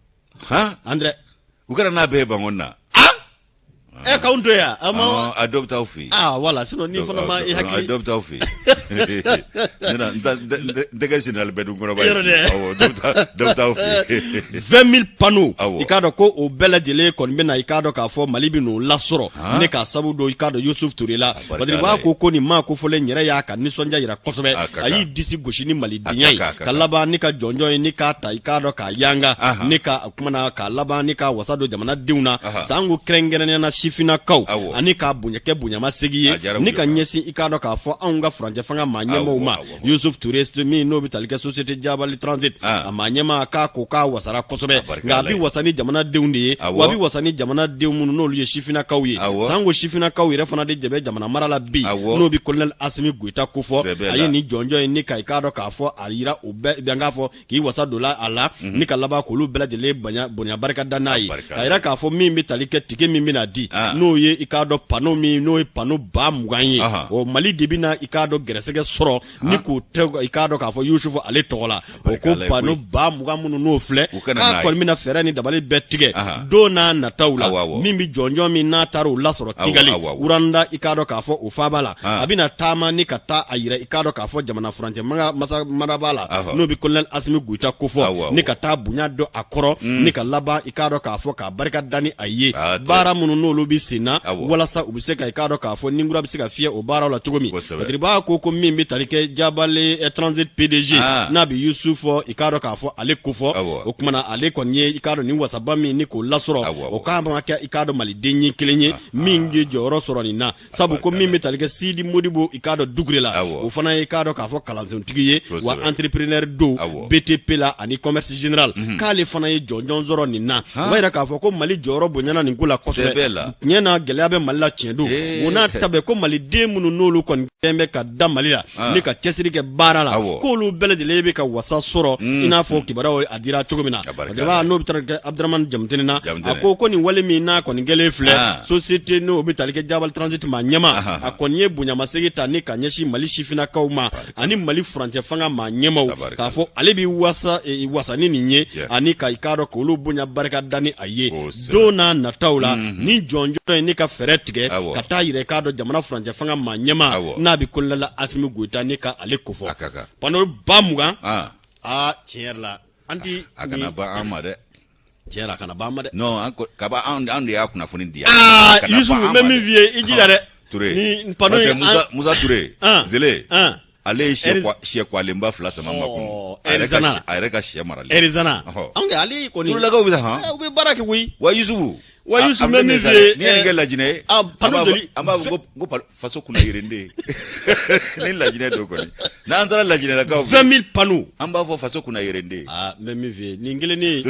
André u kɛra n'a bɛɛ ye Bankɔni na. Ɛ k'anw to yan a ma a dɔ bɛ taa aw fɛ yen ah voilà sinon ni fana ma i hakili a dɔ bɛ taa aw fɛ yen n tɛ kɛ général bɛɛ dun kɔrɔba ye yɔrɔ dɛ awɔ dɔ bɛ taa aw fɛ yen 20 000 panneaux Awɔ. i k'a dɔn ko o bɛɛ lajɛlen kɔni bɛ na i k'a dɔn k'a fɔ Mali bɛ n'o lasɔrɔ Han? ne k'a sabu don i k'a dɔn Yusuf Ture la barika Badiri Ala b'a ye. ko ko nin maa kofɔlen yɛrɛ y'a ka nisɔndiya yira kosɛbɛ A ka a y'i kan. disi gosi ni malidenya A ye ka kan, a ka ka kan. laban ni ka jɔnjɔn ye ni k'a ta i k'a dɔn k'a yanga Ahan. ni ka o kuma na k'a laban ni ka wasa don jamanadenw na Aha. sanko kɛrɛnkɛrɛnnenya na sifinnakaw Awɔ. ani k'a bonya kɛ bonyamasegin ye A diyara u ni ye ka fana. ɲɛsin i k'a dɔn k'a fɔ anw ka furancɛ fanga maa ɲɛmaaw Awɔ, ma awɔ. Yusuf Ture min n'o bɛ tali kɛ société Jabali Transit Ah. a maa ɲɛmaa k'a ko k'a wasara kosɛbɛ A barika nka a Ala bɛ ye. wasa ni jamanadenw de ye Awɔ. wa a bɛ wasa ni jamanadenw minnu n'olu ye sifinnakaw ye Awɔ. sanko sifinnakaw yɛrɛ fana de jɛ bɛ jamana mara la bi Awɔ. n'o bɛ colonel Asimi Goyita kofɔ Sɛbɛ a ye la. nin jɔnjɔn ye ni ka i k'a dɔn k'a fɔ a yira o bɛɛ bɛn k'a fɔ k'i wasa don la a la ni ka laban k'olu bɛɛ lajɛlen bonya bonya barika da n'a ye barika k'a yira k'a fɔ min bɛ tali kɛ tike min bɛna di Ah. n'o ye i k'a dɔn panneau min n'o ye panneau 20 000 ye Ahan. o Mali de bɛna i k'a dɔn gɛrɛsɛgɛ sɔrɔ ni k'o tɛ i k'a dɔn k'a fɔ Yusufu ale tɔgɔ la o Barika ko Ala ye panneau koyi. 20 000 minnu n'o filɛ U kana k'a n'a ye. kɔni bɛna fɛɛrɛ ni dabali bɛɛ tigɛ Ahan. don n'a nataw la Awɔ, awɔ. min bɛ jɔnjɔn min n'a taara o lasɔrɔ Awɔ, Kigali awɔ, awɔ. Rwanda i k'a dɔn k'a fɔ o faaba la Ah. a bɛna taama ni ka taa a yira i k'a dɔn k'a fɔ jamana furancɛ masa marabaa la Ahɔ. n'o bɛ colonel Asimi Goyita kofɔ Awɔ, awɔ. ni ka taa bonya don a kɔrɔ ni ka laban i k'a dɔn k'a fɔ k'a barika da ni a ye Ah, tɛ. baara minnu n'olu bɛ sen na Awɔ. walasa u bɛ se ka i k'a dɔn k'a fɔ ninkura bɛ se ka fiyɛ o baaraw la cogo min Kosɛbɛ. Badiriba ko ko min bɛ tali kɛ Jabali Transit PDG Ah. n'a bɛ Yusuf i k'a dɔn k'a fɔ ale kofɔ Awɔ. o kuma na ale kɔni ye i k'a dɔn nin wasaba min ni k'o lasɔrɔ Awɔ, awɔ. o k'a ma kɛ i k'a dɔn maliden ye kelen ye min ye jɔyɔrɔ sɔrɔ nin na sabu ko min bɛ tali kɛ Sidi Modibo i k'a dɔn Dukure la Awɔ. o fana ye i k'a dɔn k'a fɔ kalansontigi ye wa Kosɛbɛ. entrepreneur don Awɔ. BTP la ani commerce général k'ale fana ye jɔnjɔn sɔrɔ nin na o b'a yira k'a fɔ ko Mali jɔyɔrɔ bonyana nin ko la kosɛbɛ Sɛbɛ la. tiɲɛ na gɛlɛya bɛ Mali la tiɲɛ don Ee. o n'a ta bɛɛ ko maliden minnu n'olu kɔni kɛn bɛ ka da Mali la Ah. ni ka cɛsiri kɛ baara la Awɔ. k'olu bɛɛ lajɛlen bɛ ka wasa sɔrɔ i n'a fɔ kibaruyaw a dira cogo min na A barika Badiriba Ala ye. n'o bɛ taa kɛ Abdramane Jamutɛnɛ na Jamutɛnɛ. a ko ko nin wale min n'a kɔni kɛlen filɛ Ah. société n'o bɛ tali kɛ Jabali Transit maa ɲɛmaa Ahan. a kɔni ye bonyamasegin ta ni ka ɲɛsin Mali sifinnakaw ma ani Mali furancɛ fanga maa ɲɛmaaw Tabarikala. k'a fɔ ale bɛ wasa wasa ni nin ye Tiɲɛ. ani ka i k'a dɔn k'olu bonya barika da ni a ye Kosɛbɛ. don n'a nataw la ni jɔnjɔn ye ni ka fɛɛrɛ tigɛ Awɔ. ka taa yira i k'a dɔn jamana furancɛ fanga maa ɲɛmaa Awɔ. n'a bɛ kolonɛli Asimi Goyita ni ka ale kofɔ A ka kan. panneau 20 000 Ah, aa tiɲɛ yɛrɛ la an ti a kana ban an ma dɛ tiɲɛ yɛrɛ a kana ban an ma dɛ non an ko- kaba an an de y'a kunnafoni di yan. aa A kana Yusufu ban an n bɛ ma min dɛ. f'i ye i jija dɛ Ture ni panneau N'o in tɛ Musa Musa Ture An. Zele An. ale ye sɛ Ɛriz- sɛ kwalenba fila sama ma kun Ɔ, a yɛrɛ ka Ɛrizana. a yɛrɛ ka sɛ marali Arizona Ɔhɔ. anw kɛ ale kɔni Turulakaw bɛ taa han Eh, u bɛ baara kɛ koyi wa Yusufu Wa Yusufu, a n bɛ bɛ min nin sa f'i ye, dɛ. N'i ye nin kɛ Lajinɛ ye ah, panneau an b'a fɔ- joli- an b'a fɔ ko faso kunna yerenden ni Lajinɛ don kɔni n'an taara Lajinɛlakaw fɛ 20 000 panneaux an b'a fɔ faso kunna yerenden aa n bɛ min f'i ye nin kelen ni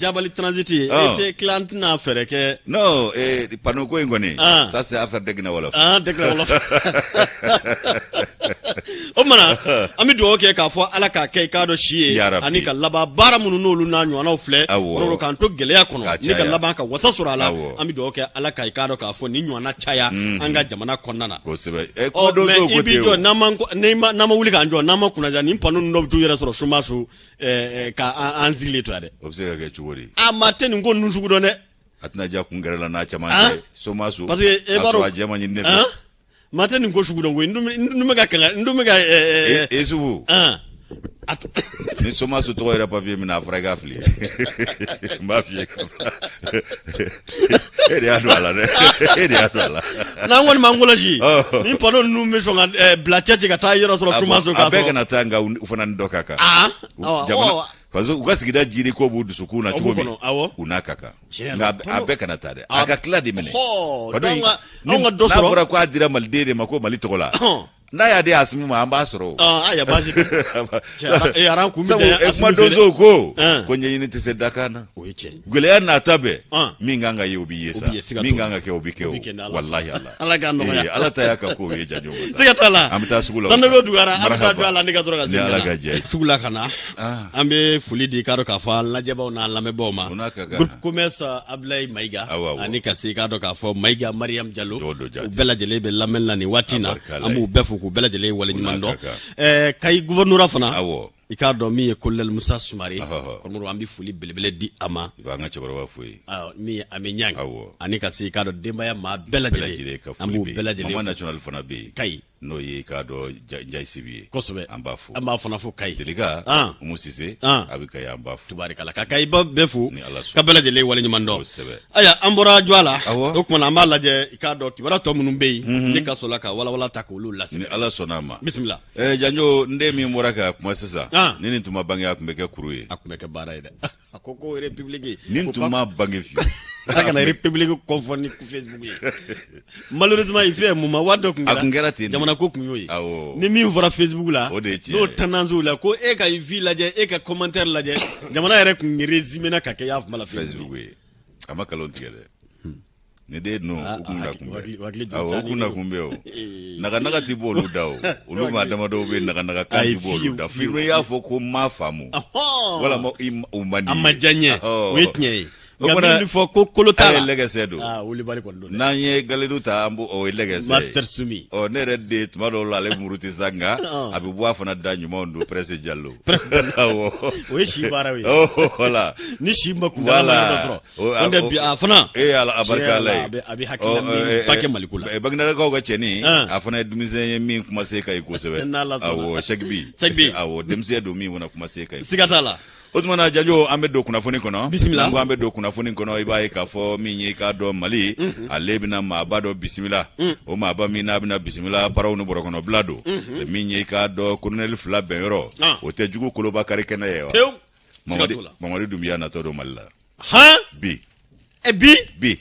Jabali Transit e Ɔn. tɛ tila an tɛna fɛɛrɛ kɛ non panneau ko in kɔni Ah. ça c'est affaire de Guinée wolof an tɛ tila wolof o mana an bɛ dugawu kɛ k'a fɔ ala k'a kɛ i k'a dɔn si ye Ya Rabbi. ani ka laban baara minnu n'olu n'a ɲɔgɔnnaw filɛ Awɔ. kɔrɔ k'an to gɛlɛya kɔnɔ K'a ni ka caya. laban ka wasa sɔrɔ a la Awɔ. an bɛ dugawu kɛ ala ka i k'a dɔn k'a fɔ nin ɲɔgɔnna caya an ka jamana kɔnɔna na kosɛbɛ ɛ ɔ kuma dɔw mais t'o i ko b'i ten jɔ o n'an ma n'i ma n'an ma wuli k'an jɔ n'an ma kunnaja nin panneau ninnu dɔw bɛ t'u yɛrɛ sɔrɔ somaso ka an sigilen to yan dɛ o bɛ se ka kɛ cogo di a maa tɛ nin ko ninnu sugu dɔn dɛ a tɛna diya kun gɛrɛ la n'a caman An? cɛ somaso parce que e b'a a dɔn jɛma ɲini ne An? fɛ maa tɛ nin ko sugu dɔn koyi n dun bɛ ka kɛlɛ n dun bɛ ka e Yusufu an a ni somaso tɔgɔ yɛrɛ papiye min na a fɔra i k'a fili n b'a f'i ye ka bila e de y'a don a la dɛ e de y'a don a la n'an kɔni m'an kɔlɔsi Ɔ. nin panneau ninnu bɛ sɔn ka bila cɛ ci ka taa yɔrɔ sɔrɔ A somaso bɔn, k'a a bɛɛ sɔrɔ kana taa nka u fana ni dɔ ka kan aa awɔ, jamana awɔ. parce que u ka sigida jiri ko b'u dusukun na O b'u cogo min kɔnɔ, awɔ. u n'a ka kan Tiɲɛ nka na. a bɛɛ kana taa dɛ a ka tila de minɛ Ɔhɔ, Panneau in, donc anw ka dɔ n'a sɔrɔ fɔra k'a dira maliden de ma ko Mali tɔgɔ la Ɔhɔn. n'a y'a di Asimi ma an b'a sɔrɔ o Ah, ayiwa baasi tɛ. Cɛ, aran kun bɛ sabu janya kuma Asimi fɛ dɛ. donsow ko Ɛn. ko ɲɛɲini tɛ se dakan na O ye tiɲɛ ye. gɛlɛya n'a ta bɛɛ An. min kan ka ye o bɛ ye sa O bɛ ye, siga min t'o la. kan ka kɛ o bɛ kɛ O bɛ kɛ n'Ala o walahi ala Ala k'a nɔgɔya. Ee, ala ta y'a ka kow ye jajo Siga t'a la. an bɛ taa sugu la Sanogo Dugara an bɛ taa Marahaba. jɔ a la ni ka sɔrɔ ka Ni segin Ala ka na. ka jɛ ye. Sugu la ka na. Ah. An bɛ foli di k'a dɔn k'a fɔ an lajɛbaaw n'an lamɛnbaaw ma. O n'a ka kan. Groupe commerce Ablaye Mayiga. Awɔ, awɔ. Ani ka se k'a dɔn k'a fɔ Mayiga Mariam Jalo. O don jati. U bɛɛ lajɛlen bɛ lamɛnni la nin waati in na. A barika Ala An ye. b'u bɛɛ fo fo k'u bɛɛ lajɛlen waleɲuman dɔn. Kayi gouvernorat fana, i k'a dɔn min ye colonel Musa Sumare, kɔrɔmɔrɔ, an bɛ foli belebele di a ma. I b'an ka cɛkɔrɔba fo yen. Min ye Ami Ɲang, ani ka se i k'a dɔn denbaya maa bɛɛ lajɛlen, an b'u bɛɛ lajɛlen. Mama national fana bɛ yen. Kayi. N'o ye i k'a dɔn Njayi Sibi ye. Kosɛbɛ. An b'a fo. An b'a fana fo Kayi. Jelika. Umu Sise. A bɛ Kayi, an b'a fo. Tubarikala, ka Kayiba bɛɛ fo. Ni Ala sɔnna. Ka bɛɛ lajɛlen waleɲuman dɔn. Kosɛbɛ. Ayiwa, an bɔra jɔ a la. O tuma na an b'a lajɛ i k'a dɔn kibaruya tɔ minnu bɛ yen. Ne ka sɔrɔ ka walawala ta k'olu lase. Ni Ala sɔnna a ma. Bisimila. Janjo, n den min bɔra ka kuma sisan. Ni nin tun ma bange, a tun bɛ kɛ kuru ye. A tun bɛ kɛ baara ye dɛ. A ko ko république. Nin tun ma bange fiyewu. A kana république confondre ni Facebook ye. Malheureusement, il fait un moment waati dɔ tun kɛra. A tun kɛra ten de. Jamana ko tun y'o ye. Awɔ. Ni min fɔra Facebook la. O de ye tiɲɛ ye. N'o tendance la ko e ka vues lajɛ, e ka commentaire lajɛ, jamana yɛrɛ tun résumé na ka kɛ y'a kuma la Facebook ye. A ma nkalon tigɛ dɛ. Ni den ninnu u kun na kunbɛn. Awɔ, u kun na kunbɛn o. Naganaga ti bɔ olu da o. Olu maa damadɔw bɛ naganaga kan ti bɔ olu da. F'i y'a fɔ ko n m'a faamu. Walama u man di. A ma diya n ye. O ye tiɲɛ ye. Nka min bɛ fɔ ko kolo t'a la. A ye lɛgɛsɛ don. Aa wulibali kɔni don dɛ. N'an ye galedu ta, an b'o, o ye lɛgɛsɛ ye. Master Sumi. Ɔ, ne yɛrɛ den, tuma dɔw la ale muruti sa, nka a bɛ bɔ a fana da, ɲumanw don. Presse Jalo. Awɔ. O ye si baara ye. Voilà. Ni si ma kuntaala ma yɔrɔ dɔ sɔrɔ. O tɛ bi a fana. Ee Ala, a barika Ala ye. A bɛ hakilina miiri ba kɛ Maliko la. Baginedakaw ka cɛnin, a fana ye denmisɛn ye min kuma se ka ɲi kosɛbɛ. N'Ala sɔnna. Awɔ, Sɛkibi. Sɛkibi. Awɔ, denmisɛn don min fana kuma se ka ɲi. Siga t'a la. O tuma na Janjo, an bɛ don kunnafoni kɔnɔ. Bisimila. N'an ko an bɛ don kunnafoni kɔnɔ, i b'a ye k'a fɔ min ye, i k'a dɔn Mali, ale bɛna maaba dɔ bisimila. O maaba min n'a bɛna bisimila, paraw ni bɔrɔkɔnɔbila don. Min ye, i k'a dɔn, kolonɛli fila bɛnyɔrɔ, o tɛ jugu koloba kari kɛnɛ ye wa? Pewu. Mamadi Dunbiya natɔ don Mali la. Han? Bi. E bi? Bi.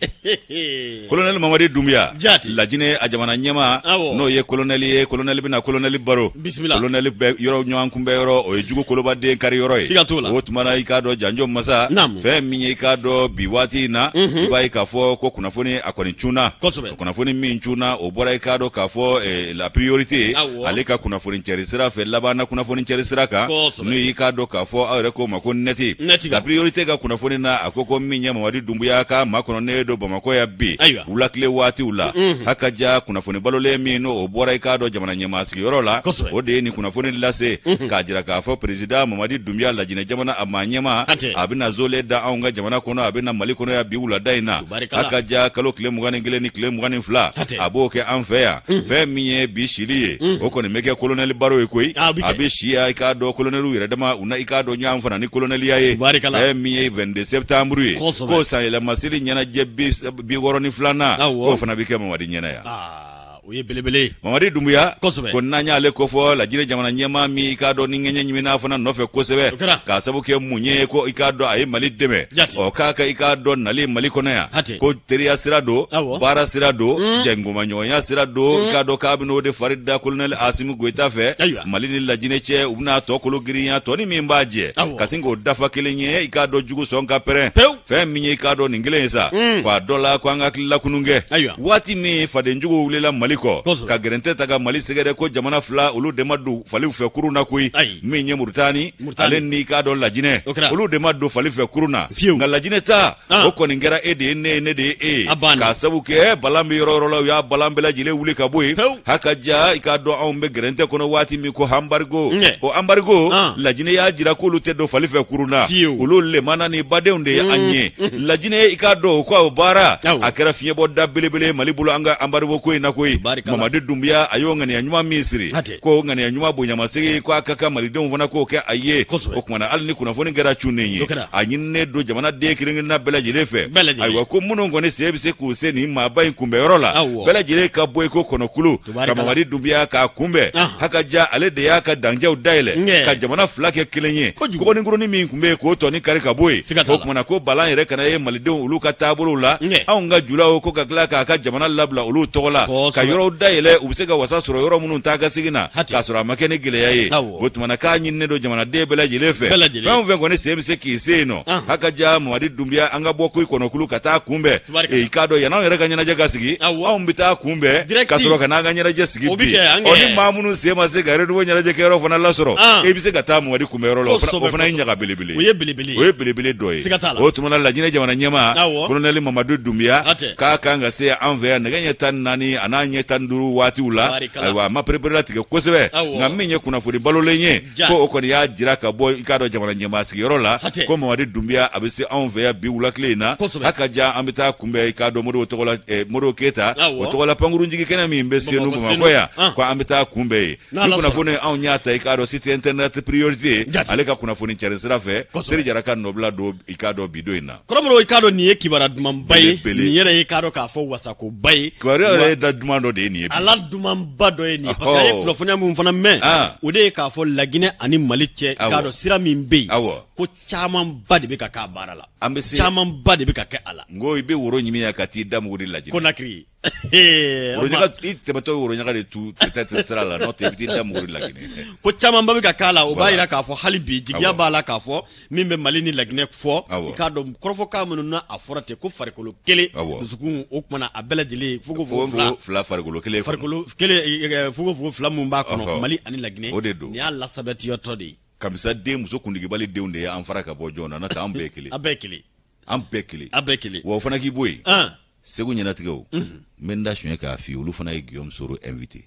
Kolonɛli Mamadi Dunbiya. Jaati. Lajinɛ a jamana ɲɛmaa. Awɔ. N'o ye kolonɛli ye, kolonɛli bɛna kolonɛli baro. Bisimila. Kolonɛli bɛ yɔrɔ ɲɔgɔn kunbɛ yɔrɔ, o ye jugu kolobaden kari yɔrɔ ye. Siga t'o la. O tuma na, i k'a dɔn Janjo masa. Naamu. Fɛn min ye, i k'a dɔn bi waati in na. I b'a ye k'a fɔ ko kunnafoni a kɔni cunna. Kosɛbɛ. Kunnafoni min cunna, o bɔra i k'a dɔn k'a fɔ la priorité. Awɔ. Ale ka kunnafoni cɛri sira fɛ, labanna kunnafoni cɛri sira kan. Kosɛbɛ. N'o y'i k'a dɔn k'a fɔ aw yɛrɛ k'o ma ko nɛti. Nɛti La priorité ka kunnafoni na, a ko ko min ye Mamadi Dunbuya ka makɔnɔnen don Bamakɔ yan bi. Ayiwa. Wulakile waatiw la. Haka ja kunnafoni balolen min n'o o bɔra i k'a dɔn jamana ɲɛmaa sigiyɔrɔ la. Kosɛbɛ. O de ye nin kunnafoni lase. K'a jira k'a fɔ président Mamadi Dunbuya, Lajinɛ jamana a maa ɲɛmaa. Hatɛ. A bɛna zole da anw ka jamana kɔnɔ, a bɛna Mali kɔnɔ yan bi wulada in na. Tubarikala. Haka ja kalo tile 21 ni tile 22. Hatɛ. A b'o kɛ an fɛ yan. Fɛn min ye bi sili ye, o kɔni bɛ kɛ kolonɛli baro ye koyi. A bɛ kɛ. A bɛ si yan, i k'a dɔn kolonɛliw yɛrɛ dama u na i k'a dɔn ɲɔgɔn fana ni kolonɛliya ye. Tubarikala. Fɛn min ye 22 septembre ye. Kosɛbɛ. K'o sanyɛlɛmaseli ɲɛnajɛ 62nan. Awɔ. K'o fana bɛ kɛ Mamadi ɲɛna yan. Aa, o ye belebele ye. Mamadi Dunbuya. Kosɛbɛ. Ko n'an y'ale kofɔ, Lajinɛ jamana ɲɛmaa min i k'a dɔn ni ŋɛɲɛ ɲimin'a fana nɔfɛ kosɛbɛ. O kɛra. K'a sabu kɛ mun ye ko i k'a dɔn a ye Mali dɛmɛ. Jate. Ɔ, k'a ka i k'a dɔn nali Mali kɔnɔ yan. Hatɛ. Ko teriya sira don. Awɔ. Baara sira don. Jɛnkomaɲɔgɔnya sira don. I k'a dɔn k'a bɛn'o de fari da kolonɛli Asimi Goyita fɛ. Ayiwa. Mali ni Lajinɛ cɛ, u bɛna tɔ kolo girinya, tɔ ni min b'a jɛ. Awɔ. Ka sin k'o dafa kelen ye, i k'a dɔn jugu sɔn ka pɛrɛn. Pewu. Fɛn min ye i k'a dɔn nin kelen ye sa. Ko a dɔ la ko an ka hakili lakunun kɛ. Ayiwa. Waati min fadenjuguw wulila Mali kɔ. Kosɛbɛ. Ka gɛrɛntɛ ta ka Mali sɛgɛrɛ ko jamana fila olu de ma don faliw fɛ kurun na koyi. Ayi. Min ye Murutani. Murutani. Ale ni i k'a dɔn Lajinɛ. O kɛra. Olu de ma don fali fɛ kurun na. Fiyewu. Nka Lajinɛ ta. Ah. O kɔni kɛra e de ye ne ye, ne de ye e ye. A banna. K'a sabu kɛ balan bɛ yɔrɔ yɔrɔ la, u y'a balan bɛɛ lajɛlen wuli ka bɔ yen. Pewu. Haka ja i k'a dɔn anw bɛ gɛrɛntɛ kɔnɔ waati min ko anbarigo. Ɲɛ. O anbarigo. Ah. Lajinɛ y'a jira k'olu tɛ don fali fɛ kurun na. Fiyewu. Olu lemana ni badenw de ye an ye. Lajinɛ i k'a dɔn o ko o baara. Awɔ. A kɛra fiɲɛbɔda belebele ye Mali bolo an ka anbarigo ko in na koyi. Tubaarikala. Mamadi Dunbuya a y'o ŋaniya ɲuman min siri. Hatɛ. Ko ŋaniya ɲuman bonyamasegin ko a ka kan Malidenw fana k'o kɛ a ye. Kosɛbɛ. O tuma na hali ni kunnafoni kɛra cunnen ye. O kɛra. A ɲininen don jamanaden kelen-kelenna bɛɛ lajɛlen fɛ. Bɛɛ lajɛlen. Ayiwa ko minnu kɔni sen bɛ se k'u se nin maaba in kunbɛnyɔrɔ la. Awɔ. Bɛɛ lajɛlen ka bɔ i ko kɔnɔkulu. Tubaarikala. Ka Mamadi Dunbuya k'a kunbɛn. Ahan. Haka ja ale de y'a ka dancɛw dayɛlɛ. Ŋɛ. Ka jamana fila kɛ kelen ye. Kojugu. Kɔgɔninkurunin min tun bɛ yen k'o tɔnin kari ka bɔ yen. Siga t'a la. O tuma na ko balan yɛrɛ kana ye Malidenw olu ka taabolow la. Ŋɛ. Anw ka julaw ko ka tila k'a ka jamana labila olu tɔgɔ la. Kosɛbɛ. Ka yɔrɔw dayɛlɛ u bɛ se ka wasa sɔrɔ yɔrɔ minnu taa ka segin na. Hatɛ. K'a sɔrɔ a ma kɛ ni gɛlɛya ye. Awɔ. O tuma na k'a ɲininen don jamanaden bɛɛ lajɛlen fɛ. Bɛɛ lajɛlen. Fɛn o fɛn kɔni sen bɛ se k'i se yen nɔ. Ahan. Haka ja Mamadi Dunbuya an ka bɔ ko i kɔnɔkulu ka taa kunbɛn. Tubaarikala. Ee, i k'a dɔn yan'anw yɛrɛ ka ɲɛnajɛ ka sigi. Awɔ. Anw bɛ taa kunbɛn. Direct. Ka sɔrɔ ka n'an ka ɲɛnajɛ sigi O bɛ bi. kɛ, an Ɔ, kɛ. ni maa minnu sen ma se ka renouveau ɲɛnajɛ kɛyɔrɔ fana lasɔrɔ. An. E bɛ se ka taa Mamadi kunbɛnyɔrɔ la. O fana- Kosɛbɛ, o fana ye kosɛbɛ. ɲaga belebele ye. O ye belebele ye. O ye belebele dɔ ye. Siga t'a la. O tuma na Lajinɛ jamana ɲɛmaa. Awɔ. Kolonɛli Mamadu Dunbiya. Hatɛ. K'a kan ka se an fɛ yan nɛgɛ ɲɛ 14 a n'a ɲɛ ɲɛ 15 waatiw la. Ayiwa, a ma pereperelatigɛ kosɛbɛ, nka min ye kunnafoni balolen ye, ko o kɔni y'a jira ka bɔ i k'a dɔn jamana ɲɛmaa sigiyɔrɔ la, ko Mamadi Dunbiya a bɛ se anw fɛ yan bi wula tile in na. A ka jan, an bɛ taa kunbɛn i k'a dɔn Modibo tɔgɔ la, Modibo Keyita o tɔgɔ la pankurunjigi kɛnɛ min bɛ Senu Bamakɔ yan, ko an bɛ taa kunbɛn yen. Ni kunnafoni anw y'a ta i k'a dɔn site internet priorité ale ka kunnafoni cari sira fɛ, Seri Jara ka nɔbila don i k'a dɔn bi don in na. Kɔrɔmɔrɔ, i k'a dɔn nin ye kibaruya dumanba ye, nin yɛrɛ ye i k'a dɔn k'a fɔ wasakoba ye. Kibaruya yɛrɛ ye da duman dɔ de ye nin ye. A la dumanba dɔ ye nin ye, parce que an ye kunnafoniya min fana mɛn, o de ye k'a fɔ Laginɛ ani Mali cɛ, i k'a dɔn sira min bɛ yen, ko camanba de bɛ ka k'a baara la, an bɛ se camanba de bɛ ka kɛ a la. N ko i bɛ woro ɲimi yan ka t'i da mugu di Laginɛ. Konakiri. I tɛmɛtɔ woro ɲaga de tu peut-être sira la, n'o tɛ i bɛ t'i da mugu di Laginɛ. Ko camanba bɛ ka k'a la, o b'a jira k'a fɔ hali bi jigiya b'a la k'a fɔ min bɛ Mali ni Laginɛ fɔ, i k'a dɔn kɔrɔfɔkan minnu na a fɔra ten ko farikolo kelen dusukun, o tuma na a bɛɛ lajɛlen fogofogo fila farikolo kelen farikolo kelen fogofogo fila min b'a kɔnɔ, Mali ani Laginɛ, o de don. Nin y'a lasabɛtiyɔtɔ de ye. Kamisa den muso kundigibali denw de ye an fara ka bɔ jɔn na, n'o tɛ an bɛɛ ye kelen. An bɛɛ ye kelen. An bɛɛ kelen. An bɛɛ kelen. Wa o fana k'i bɔ yen. Segu ɲɛnatigɛw, n bɛ n da suɲɛ k'a f'i ye, olu fana ye Guillaume Soro invité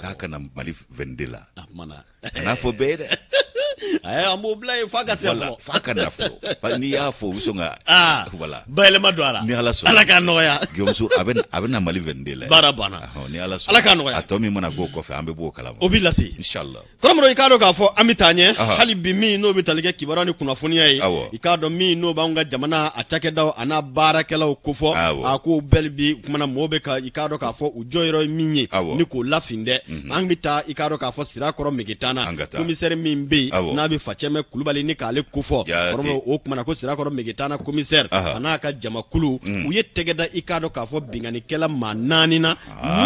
k'a ka na Mali 22 la. Kan'a fɔ bɛɛ ye dɛ. An b'o bila yen f'a ka se fɔlɔ. F'a ka na fɔlɔ. N'i y'a fɔ u bɛ sɔn ka voilà. Bayɛlɛma don a la. Ni Ala sɔnna. Ala k'a nɔgɔya. Guillaume Soro a bɛ na Mali 22 la. Baara banna. Ni Ala sɔnna. Ala k'a nɔgɔya. A tɔ min mana b'o kɔfɛ, an bɛ b'o kalama. O b'i lase. Inchallah. Kɔrɔmɔrɔ, i k'a dɔn k'a fɔ an bɛ taa ɲɛ hali bi min n'o bɛ tali kɛ kibaruya ni kunnafoniya ye, i k'a dɔn min n'o b'an ka jamana a cakɛdaw a n'a baarakɛlaw kofɔ, a ko bɛɛ bi kumana mɔgɔw bɛ ka i k'a dɔn k'a fɔ u jɔyɔrɔ ye min ye ni k'o lafin dɛ. An bɛ taa i k'a dɔn k'a fɔ Sirakɔrɔ Megetana, komisɛri min bɛ yen n'a bɛ Facɛmɛ Kulubali ni k'ale kofɔ. Kɔrɔmɔrɔ, o kumana ko Sirakɔrɔ Megetana komisɛri a n'a ka jamakulu, u ye tɛgɛ da i k'a dɔn k'a fɔ binkannikɛla maa naani na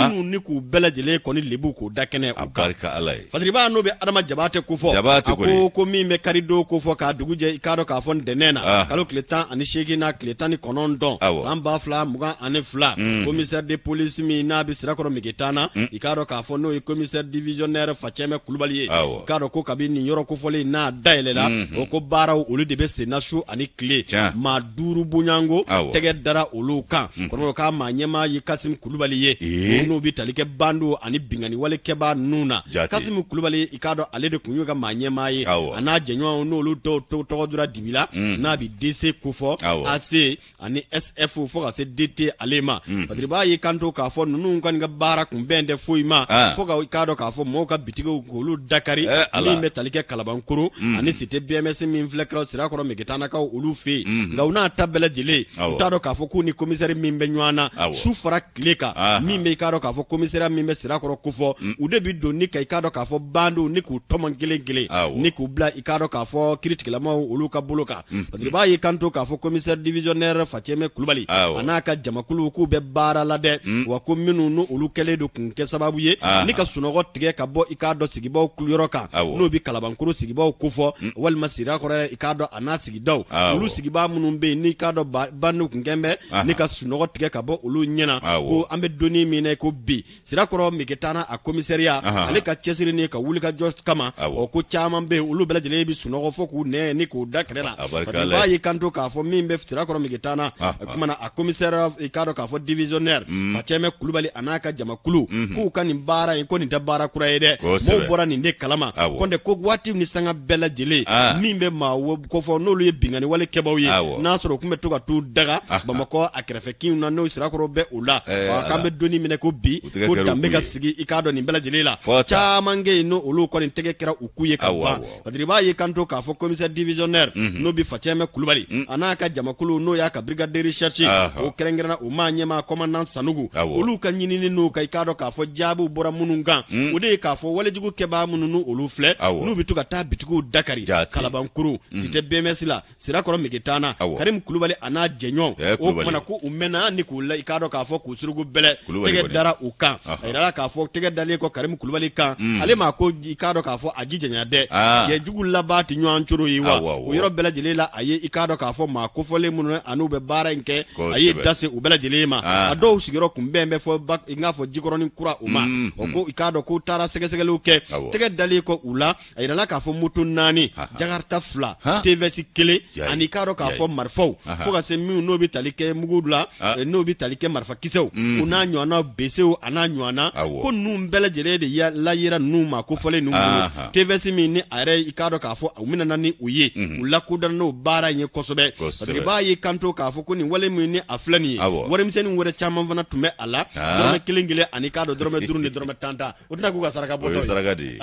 minnu ni k'u bɛɛ lajɛlen kɔni lebu k'o da kɛnɛ u kan. Barika Ala ye. Fadiriba n'o bɛ Adama Jabatɛ kofɔ, Jabatɛ a ko ko min bɛ karidon kofɔ k'a dugu jɛ i k'a dɔn k'a fɔ ntɛnɛn na, kalo tile 18 n'a tile 19, san 2022, commissaire de police min n'a bɛ Sirakɔrɔ Megetana, i k'a dɔn k'a fɔ n'o ye commissaire divisionnaire Facɛmɛ Kulubali ye, i k'a dɔn ko kabi nin yɔrɔ kofɔlen n'a dayɛlɛla, o ko baaraw olu de bɛ senna su ani tile, maa duuru bonyanko tɛgɛ dara olu kan. Kɔrɔmɔrɔ, k'a maa ɲɛmaa ye Kasim Kulubali ye, n'o bɛ tali kɛ bandiw ani binkanni wale kɛbaa ninnu na. Kasim Kulubali, i k'a dɔn ale de tun y'u ka maa ɲɛmaa ye, a n'a jɛɲɔgɔnw n'olu dɔw tɔgɔ dora dibi la, n'a bɛ DC kofɔ, AC ani SF fo ka se DT ale ma. Badiriba y'i kanto k'a fɔ ninnu kɔni ka baara kun bɛn tɛ foyi ma fo ka i k'a dɔn k'a fɔ mɔgɔw ka bitigiw k'olu dakari, min bɛ tali kɛ Kalabankoro ani cité BMS min filɛ kɛra Sirakɔrɔ Megetanakaw olu fɛ yen. Nka u n'a ta bɛɛ lajɛlen, u t'a dɔn k'a fɔ k'u ni komisɛri min bɛ ɲɔgɔn na su fara tile kan, min bɛ i k'a dɔn k'a fɔ komisɛriya min bɛ Sirakɔrɔ kofɔ, u de bɛ don ni ka i k'a dɔn k'a fɔ bandiw ni k'u tɔmɔ kelen kelen ni k'u bila i k'a dɔn k'a fɔ kiritigɛlamaw olu ka bolo kan. Badiriba y'i kanto k'a fɔ commissaire divisionnaire Facɛmɛ Kulubali a n'a ka jamakulu k'u bɛ baara la dɛ, wa ko minnu n'olu olu kɛlen don kun kɛ sababu ye ni ka sunɔgɔ tigɛ ka bɔ i k'a dɔn sigibaw yɔrɔ kan, n'o bɛ Kalabankoro sigibaw kofɔ walima Sirakɔrɔ i k'a dɔn a n'a sigidaw, olu sigibaa minnu bɛ yen n'i k'a dɔn bandiw kun kɛn bɛ ni ka sunɔgɔ tigɛ ka bɔ olu ɲɛna, ko an bɛ donni min na ko bi Sirakɔrɔ Megetana a komisɛriya ale ka cɛsiri ni ka wulikajɔ kama, o ko caman bɛ yen, olu bɛɛ lajɛlen bɛ sunɔgɔ fo k'u nɛn ni k'u da kɛrɛ la. Badiriba y'i kanto k'a fɔ min bɛ Sirakɔrɔ Megetana kumana a commissaire i k'a dɔn k'a fɔ divisionnaire Facɛmɛ Kulubali a n'a ka jamakulu, k'u ka nin baara in ko nin tɛ baara kura ye dɛ, mɔgɔw bɔra nin de kalama kɔntɛ ko waati ni sanga bɛɛ lajɛlen min bɛ maa kofɔ n'olu ye binkanni wale kɛbaw ye, n'a sɔrɔ u tun bɛ to ka t'u daga Bamakɔ a kɛrɛfɛ kinw na, n'o Sirakɔrɔ bɛ o la, k'an bɛ donni min na ko bi, ko dan bɛ ka sigi i k'a dɔn nin bɛɛ lajɛlen la, caman kɛ yen n'olu kɔni tɛgɛ kɛra u ku ye ka ban. Badiriba y'i kanto k'a fɔ commissaire divisionnaire n'o bɛ Facɛmɛ Kulubali a n'a ka jamakulu, n'o y'a ka brigade de recherche, o kɛrɛnkɛrɛnna o maa ɲɛmaa commandant Sanogo, olu ka ɲinini n'u ka i k'a dɔn k'a fɔ jaabiw bɔra minnu kan, o de ye k'a fɔ walejugu kɛbaa minnu n'olu filɛ, n'u bɛ to ka taa bitigiw dakari Kalabankoro cité BMS la, Sirakɔrɔ Megetana, Karim Kulubali a n'a jɛɲɔgɔn, o kumana ko u mɛnna ni k'u la i k'a dɔn k'a fɔ k'u suruku bɛlɛ, tɛgɛ dara u kan. A yirala k'a fɔ tɛgɛ dalen kɔ Karim Kulubali kan, ale ma ko i k'a dɔn k'a fɔ a ji janya dɛ, cɛjugu laban tɛ ɲɔgɔn coro ye wa o yɔrɔ bɛɛ lajɛlen la, a ye i k'a dɔn k'a fɔ maa kofɔlen minnu an'u bɛ baara in kɛ, a ye da se u bɛɛ lajɛlen ma. A dɔw sigiyɔrɔ kun bɛn bɛ fɔ i k'a fɔ Jikɔrɔni kura o ma. O ko i k'a dɔn k'u taara sɛgɛsɛgɛliw kɛ, tɛgɛ dalen kɔ u la, a yirala k'a fɔ moto naani jakarta fila TVS kelen ani i k'a dɔn k'a fɔ marifaw fo ka se minnu n'o bɛ tali kɛ mugu la n'o bɛ tali kɛ marifakisɛw o n'a ɲɔgɔnna besew a n'a ɲɔgɔnna ko ninnu bɛɛ lajɛlen de layera ninnu maa kofɔlen ninnu bolo TVS min ni a yɛrɛ i k'a dɔn k'a fɔ u minɛna ni u ye u lakodɔnna n'o baara in ye kosɛbɛ parce que i b'a ye kanto k'a fɔ ko nin wale min ni a filɛ nin ye warimisɛnnin wɛrɛ caman fana tun bɛ a la dɔrɔmɛ kelen kelen ani k'a dɔn dɔrɔmɛ duuru ni dɔrɔmɛ tan tan o tɛna k'u ka saraka bɔtɔ ye saraka de ye